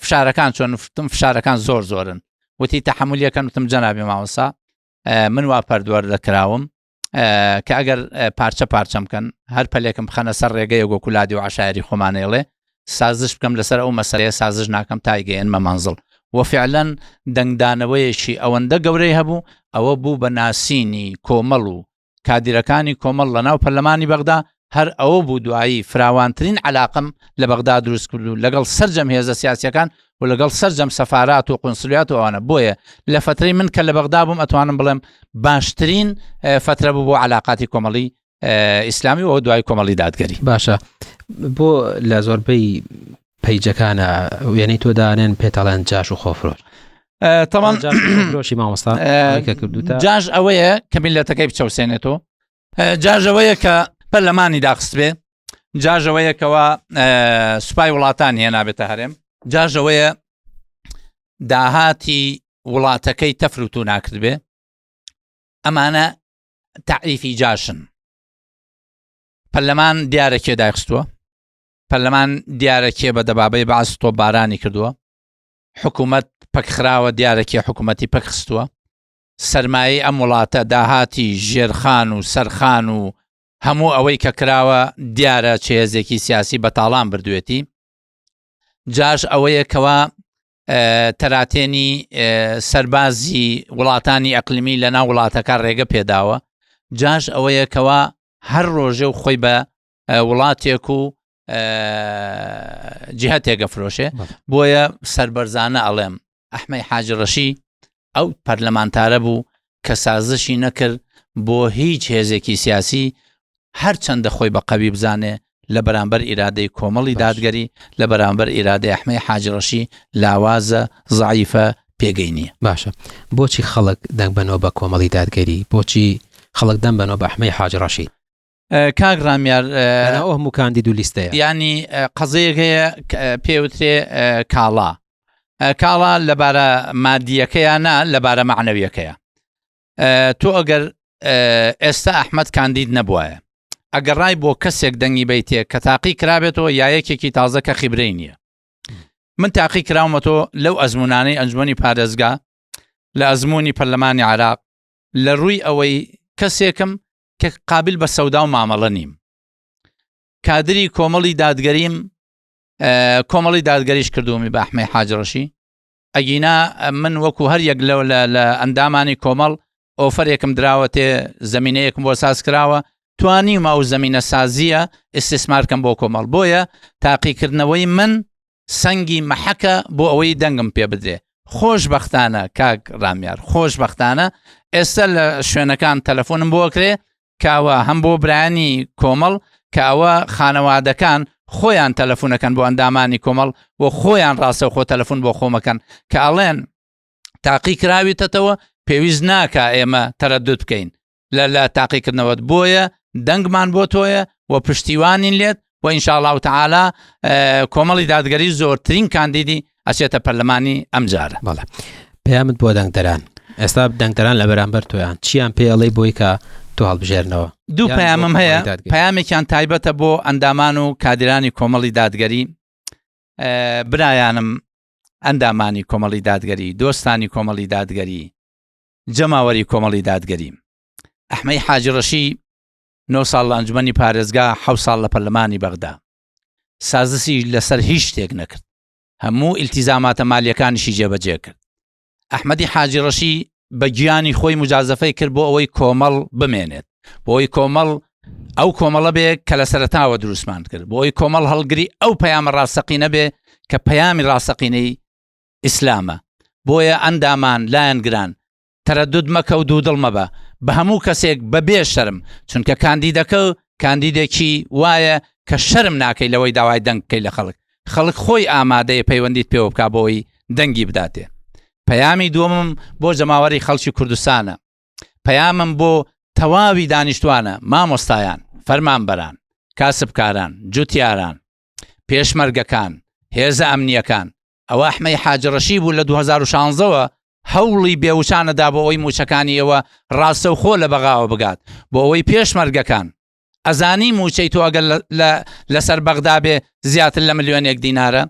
فشارەکان چۆن فتم فشارەکان زۆر زۆرن وتی تەحملیەکەن وتم جەنابی مامۆسا من وا پەردوەردە کراوم کە ئەگەر پارچە پارچەم بکەن هەر پەلێکم بخەنە سەر ڕێگەی گۆکولادی و عشایری خۆمانەیڵێ سازش بکەم لەسەر ئەو مەسەلەیە سازش ناکەم تایگەیەنمە مەنزڵ و فعلەن دەنگدانەوەیەکی ئەوەندە گەورەی هەبوو ئەوە بوو بە ناسینی کۆمەڵ و کادیرەکانی کۆمەڵ لە ناو پەرلەمانی بەغدا هەر ئەوە بوو دوایی فراوانترین عەلاقەم لە بەغدا دروست کرد و لەگەڵ سەرجەم هێزە سیاسیەکان و لەگەڵ سەرجەم سەفارات و قونسلیات و ئەوانە بۆیە لە فترەی من کە لە بەغدا بووم ئەتوانم بڵێم باشترین فترە بوو بۆ علااقاتی کۆمەڵی ئیسلامی و دوای کۆمەڵی دادگەری باشە بۆ لە زۆربەی پەیجەکانە وێنەی تۆ دانێن پێتەڵێن جاش و خۆفرۆش تەمان فرۆشی مامۆستا کە کردوتە جاش ئەوەیە کە میلەتەکەی بچەوسێنێتەوە جاژەوەیە کە پەرلەمانی داخست بێ جاژەوەیە کەوا سوپای وڵاتان هێنابێتە هەرێم جاژەوەیە داهاتی وڵاتەکەی تەفروتو ناکرد بێ ئەمانە تعریفی جاشن پەرلەمان دیارە کێ داخستووە پەرلەمان دیارە کێ بە دەبابەی بەعس تۆپبارانی کردووە حکوومەت پەکخراوە دیارە کێ حکوومەتی پەکخستووە سەرمایەی ئەم وڵاتە داهاتی ژێرخان و سەرخان و هەموو ئەوەی کە کراوە دیارە چ هێزێکی سیاسی بەتاڵان بردوێتی جاش ئەوەیە کەوا تەراتێنی سەربازی وڵاتانی ئەقلیمی لە ناو وڵاتەکە ڕێگە پێداوە جاش ئەوەیە کەوا هەر ڕۆژێ و خۆی بە وڵاتێک و جهتێکە فرۆشێ بۆیە سربەرزانە ئەڵێم ئەحمەی حاجی ڕەشی ئەو پەرلەمانتارە بوو کە سازشی نەکرد بۆ هیچ هێزێکی سیاسی هەرچەندە خۆی بە قەوی بزانێ لە بەرامبەر ئیرادەی کۆمەڵی دادگەری لە بەرامبەر ئیرادەی ئەحمەی حاجی ڕەشی لاوازە زەعیفە پێگەی نییە. باشە بۆچی خەڵک دەنگ بەنەوە بە کۆمەڵی دادگەری؟ بۆچی خەڵک دەنگ بەنەوە بە ئەحمەی حاجی ڕەشید؟ کاک ڕامیار ئەو هەموو کاندید و لیستەیە ینی قەزەیەک هەیە پێوترێ کاڵا کاڵا لەبارە مادیەکەیە نا لەبارە معنەویەکەیە تۆ ئەگەر ئێستا ئەحمد کاندید نەبواە ئەگەڕای بۆ کەسێک دەنگی بیتێ کە تاقی کرابێتەوە یا یەکێکی تازە کە خیبرەی نییە من تاقی کراومەتەوە لەو ئەزمونانەی ئەنجومی پارێزگا لە ئەزمموی پەرلەمانی عراق لە ڕووی ئەوەی کەسێکم کە قابل بە سەودا و مامەڵە نیم کادری کۆمەڵی دادگەریم کۆمەڵی دادگەریش کردومی بە ئەحمەی حاجڕەشی ئەگینا من وەکو هەر یەک لەو لە ئەندامانی کۆمەڵ ئۆفەرێکم دراوەتێ زمینەیەکم بۆ ساز کراوە توانیمە ئەو زمینە سازیە ئیسیسمارکەم بۆ کۆمەڵ بۆیە تاقیکردنەوەی من سەنگی مەحەکە بۆ ئەوەی دەنگم پێ بدرێ خۆشبەختانە کاک ڕامیار خۆشبەختانە ئێستا لە شوێنەکان تەلەفۆنم بۆ کرێ کاوە هەم بۆ برایانی کۆمەڵ کە ئەوە خانەوادەکان خۆیان تەلەفۆنەکەن بۆ ئەندامانی کۆمەڵ و خۆیان ڕاستەوخۆ تەلەفۆن بۆ خۆمەکەن کە ئەڵێن تاقی کراویتەتەوە پێویست ناکە ئێمە تەرەدود بکەین لە لە تاقیکردنەوەت بۆیە دەنگمان بۆ تۆیە و پشتیوانین لێت و ئینشاءڵا و تەعالا کۆمەڵی دادگەری زۆرترین کاندیدی ئەچێتە پەرلەمانی ئەمجارە. بەڵێ پەیامت بۆ دەنگدەران ئێستا دەنگدەران لە بەرامبەر تۆیان چیان پێ ئەڵێی بۆی کە تۆ هەڵبژێرنەوە؟ دوو پەیامم هەیە پەیامێکیان تایبەتە بۆ ئەندامان و کادرانی کۆمەڵی دادگەری برایانم ئەندامانی کۆمەڵی دادگەری دۆستانی کۆمەڵی دادگەری جەماوەری کۆمەڵی دادگەری ئەحمەی حاجی ڕەشی نۆ ساڵ لە ئەنجومەنی پارێزگا حەو ساڵ لە پەرلەمانی بەغدا سازسی لەسەر هیچ شتێک نەکرد هەموو ئیلتیزاماتە مالیەکانیشی جێبەجێ کرد ئەحمەدی حاجی ڕەشی بە گیانی خۆی مجازەفەی کرد بۆ ئەوەی کۆمەڵ بمێنێت بۆ ئەوەی کۆمەڵ ئەو کۆمەڵە بێ کە لە سەرەتاوە دروستمان کرد بۆ ئەوەی کۆمەڵ هەڵگری ئەو پەیامە ڕاستەقینە بێ کە پەیامی ڕاستەقینەی ئیسلامە بۆیە ئەندامان لایەنگران تەرەدود مەکە و دوودڵ مەبە بە هەموو کەسێک بە بێ شەرم چونکە کاندیدەکە کاندیدێکی وایە کە شەرم ناکەی لەوەی داوای دەنگ بکەی لە خەڵک خەڵک خۆی ئامادەیە پەیوەندیت پێوە بکا بۆی دەنگی بداتێ پەیامی دووەمم بۆ جەماوەری خەڵکی کوردستانە پەیامم بۆ تەواوی دانیشتوانە مامۆستایان فەرمانبەران کاسبکاران جوتیاران پێشمەرگەکان هێزە ئەمنیەکان ئەوە ئەحمەی حاجی ڕەشی بوو لە 2016ەوە هەوڵی بێوچانە دا بۆ ئەوەی مووچەکانی ئێوە ڕاستەوخۆ لە بەغاوە بگات بۆ ئەوەی پێشمەرگەکان ئەزانی مووچەی تۆ ئەگەر لەسەر بەغدا بێ زیاتر لە ملیۆنێک دینارە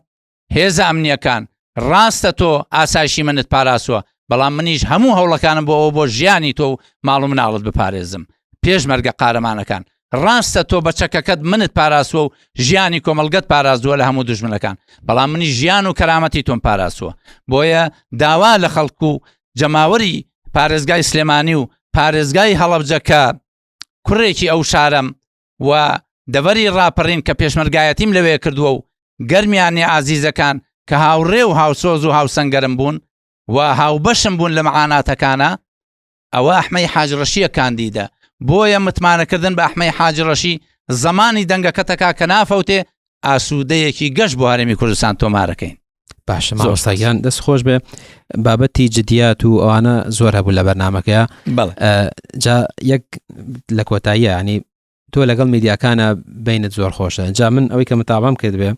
هێزە ئەمنیەکان ڕاستە تۆ ئاسایشی منت پاراستوە بەڵام منیش هەموو هەوڵەکانم بۆ ئەوە بۆ ژیانی تۆ و ماڵ و مناڵت بپارێزم پێشمەرگە قارەمانەکان ڕاستە تۆ بە چەکەکەت منت پاراستوە و ژیانی کۆمەڵگەت پاراستوە لە هەموو دوژمنەکان بەڵام منی ژیان و کەرامەتی تۆم پاراستوە بۆیە داوا لە خەڵک و جەماوەری پارێزگای سلێمانی و پارێزگای هەڵەبجە کە کوڕێکی ئەو شارەم و دەڤەری ڕاپەڕین کە پێشمەرگایەتیم لەوێ کردووە و گەرمیانی ئازیزەکان کە هاوڕێ و هاوسۆز و هاوسەنگەرم بوون و هاوبەشم بوون لە مەعاناتەکانە ئەوە ئەحمەی حاج ڕەشیە کاندیدە بۆیە متمانەکردن بە ئەحمەی حاجی ڕەشی زەمانی دەنگەکەتەکا کە نافەوتێ ئاسوودەیەکی گەش بۆ هەرێمی کوردستان تۆمارەکەین. باشە مامۆستا گیان دەست خۆش بێ بابەتی جدیات و ئەوانە زۆر هەبوو لە بەرنمەکەیە جا یەک لە کۆتاییە ینی تۆ لەگەڵ میدیاکانە بینت زۆر خۆشە جا من ئەوەی کە متابام کرد بێ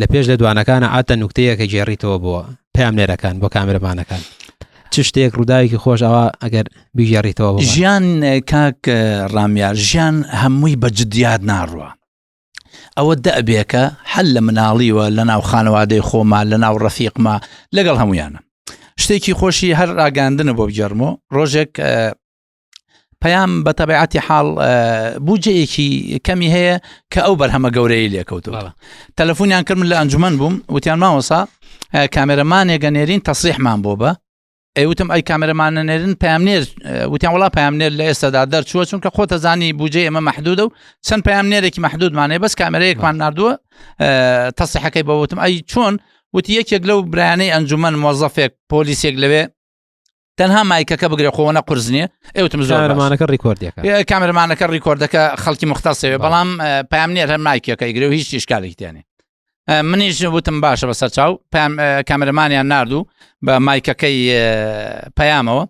لە پێش لە دوانەکانە ئاتە نوکتەیە کە گێڕیتەوە بۆ پامنێرەکان بۆ کامرەمانەکان چ شتێک ڕووداوێکی خۆش ئەوە ئەگەر بیگێڕیتەوە ژیان کاک ڕامیار ژیان هەمووی بە جدیات ناڕوە ئەوە دەبێکە هەل لە مناڵیوە لە ناو خانەوادەی خۆما لە ناو ڕەفیقما لەگەڵ هەمویانە شتێکی خۆشی هەر ڕاگەاندنە بۆ بگێڕمەوە ڕۆژێک پەیام بە تەبعەتی حاڵ بودجەیەکی کەمی هەیە کە ئەو بەرهەمە گەورەی لێکەوتەوە تەلەفۆنیان کرد من لە ئەنجومەن بووم وتیان مامۆسا کامێرەمانێکە نێرین تەسریحمان بۆ بە. ئەی وتم ئەی کامێرەمان نەنێرن پامنێر وتیان وڵا پامنێر لە ئێستادا دەرچووە چونکە خۆتە زانی بجێ ئێمە محدودە و چەند پامنێرێکی محدودمانەیە بەس کامێرەیەکمان نردووە تەسیحەکەی بە وتم ئەی چۆن وتی یەکێک لەو برایانەی ئەنجومەن مۆزەفێک پۆلیسێک لەوێ تەنها مایکەکە بگرێ خۆوەنە قرس نییە ئێوتم زۆر کامێرەمانەکە ڕیکۆردەکە کامێرەمانەکە ڕیکۆردەکە خەڵکی مختصەوێ بەڵام پامنێر هەر مایکەکە ئیگرێ و هیچ ئیشکالێکی تیانێ منیش وتم باشە بەسەر چاو کامێرەمانیان نردوو بە مایکەکەی پەیامەوە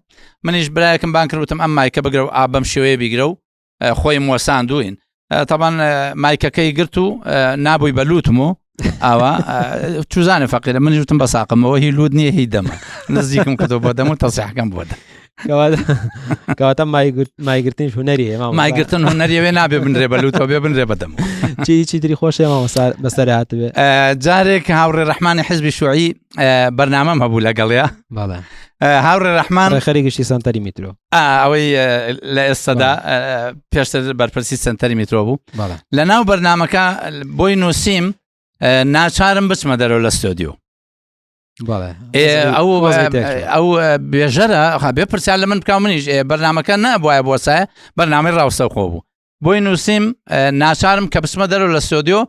منیش برایەکم بان کردوتم ئەم مایکە بگرە و ئا بەم شێوەیە بیگرە و خۆی وەساندوین تەبان مایکەکەی گرت و نابووی بە لوتم و ئاوا چزانە فەقیرە من وتم بە ساقمەوە هی لوت نییە هی دەمە نزیکم کردەوە بۆ دەم و تەسیحەکەم بۆ دە کەواتە مایگرتنیش هونەری مایگرتن هونەریەوێ نابێ بنرێ بە لوتەوە بێ بنرێ بەدەم چی چی تری خۆشێ مامۆستا بەسەر هاتبێ جارێک هاوڕێ ڕەحمانی حزبی شوعی بەرنامەم هەبوو لەگەڵیا هاوڕێ ڕەحمان ڕێکخەری گشتی سەنتەری میترۆ ئەوەی لە ئێستادا پێشتر بەرپرسی سەنتەری میترۆ بوو لە ناو بەرنمەکە بۆی نووسیم ناچارم بچمە دەرەوە لە ستۆدیۆ ئەو ئەو بێژەرە بێ پرسیار لە من بکە منیش بەرنمەکە نەبواە بۆسایە بەرنامەی ڕاستەوخۆ بوو بۆی نووسیم ناچارم کە بچمە دەرەوە لە ستۆدیۆ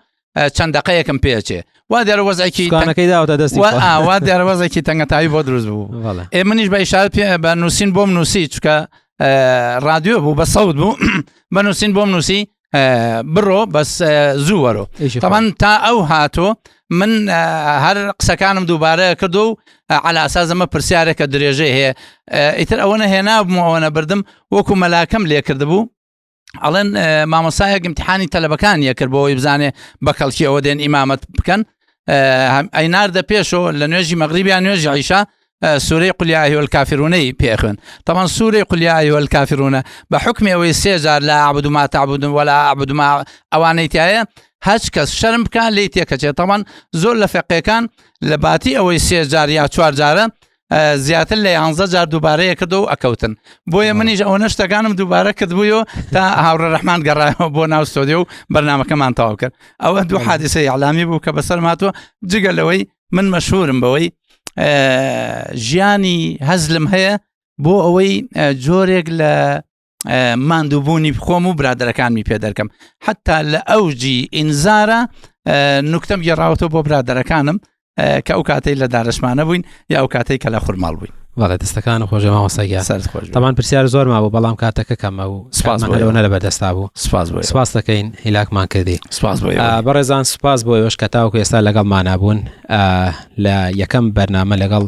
چەند دقەیەکم پێچێ وا دیارە وەزعێکی تەنگەکەی داوەتە دەستی وا دیارە وەزعێکی تەنگەتاوی بۆ دروست بوو ئێ منیش بە ئیشارە بە نووسین بۆم نووسی چکە رادیۆ بوو بە سەوت بوو بە نووسین بۆم نووسی بڕۆ بەس زوو وەرۆ تەمان تا ئەو هاتۆ من هەر قسەکانم دووبارە کردو و علاسازەمە پرسیارێکە درێژەی هەیە ئیتر ئەوە هێنا بوو ئەوە نەبردم وەکو مەلاکەم لێ کردبوو ئەڵێن مامۆسایەک امتحانی تەلەبەکان یەکرد بۆ ئەوەی بزانێ بە کەڵکی ئەوە دێن ئیمامەت بکەن ئەی ناردە پێشەوە لە نوێژی مەغریبیان نوێژی عیشا سوورەی قل یا أيها الكافرون ی پێخوێن تەمان سوورەی قل یا أيها الكافرون بە حکمی ئەوەی سێجار لا أعبد ما تعبدون ولا أعبد ما ئەوانەی تایە هەچ کەس شەرم بکە لی تێکەچێت تەمان زۆر لە فەقێکان لە باتی ئەوەی سێجار یا چوار جارە زیاتر لە یانزە جار دووبارەیە کردو و ئەکەوتن بۆیە منیش ئەوە شتەکانم دووبارە کردبوویەوە تا هاوڕێ ڕەحمان گەڕایەوە بۆ ناو ستۆدیۆ و بەرنمەکەمان تەواو کرد ئەوە دوو حادیسە ئیعلامی بوو کە بەسەر هاتووە جگە لەوەی من مەشهورم بەوەی ژیانی هەزلم هەیە بۆ ئەوەی جۆرێک لە ماندووبوونی خۆم و برادەرەکانمی پێ دەرکەم حتا لە ئەوجی ئینزارە نوکتەم گێڕاوەتەوە بۆ برادەرەکانم کە ئەو کاتەی لە دارشمانە بووین یا ئەو کاتەی کە لە خورماڵ بووین بەڵێ دەستەکان خۆشە مامۆستا گیان سەرت خۆش تەمان پرسیار زۆر مابوو بەڵام کاتەکە کەمە و سپاس بۆ لەوە لە بەردەستا بوو سپاس بۆ سپاس دەکەین هیلاکمان کردی سپاس بۆ بەڕێزان سپاس بۆ ئێوەش کە تاوەکو ئێستا لەگەڵمانە بوون لە یەکەم بەرنامە لەگەڵ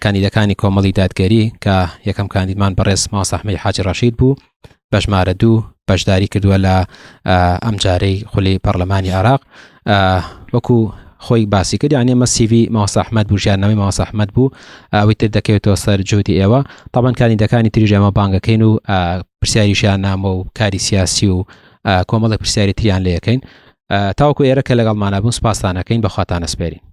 کاندیدەکانی کۆمەڵی دادگەری کە یەکەم کاندیدمان بەڕێز مامۆستا ئەحمەدی حاجی ڕەشید بوو بە ژمارە دوو بەشداری کردووە لە ئەم جارەی خولی پەرلەمانی عێراق وەکو خۆی باسی کرد یعنی ئەمە سیڤی مامۆستا ئەحمەد بوو ژیاننامەی مامۆستا ئەحمەد بوو ئەوەی تر دەکەوێتەوە سەر جوودی ئێوە تاوان کاندیدەکانی تریش ئێمە بانگەکەین و پرسیاری ژیاننامە و کاری سیاسی و کۆمەڵێک پرسیاری تریان لێ یەکەین تاوەکو ئێرە کە لەگەڵمانە بوون سپاستانەکەین بەخواتانە سپێرین.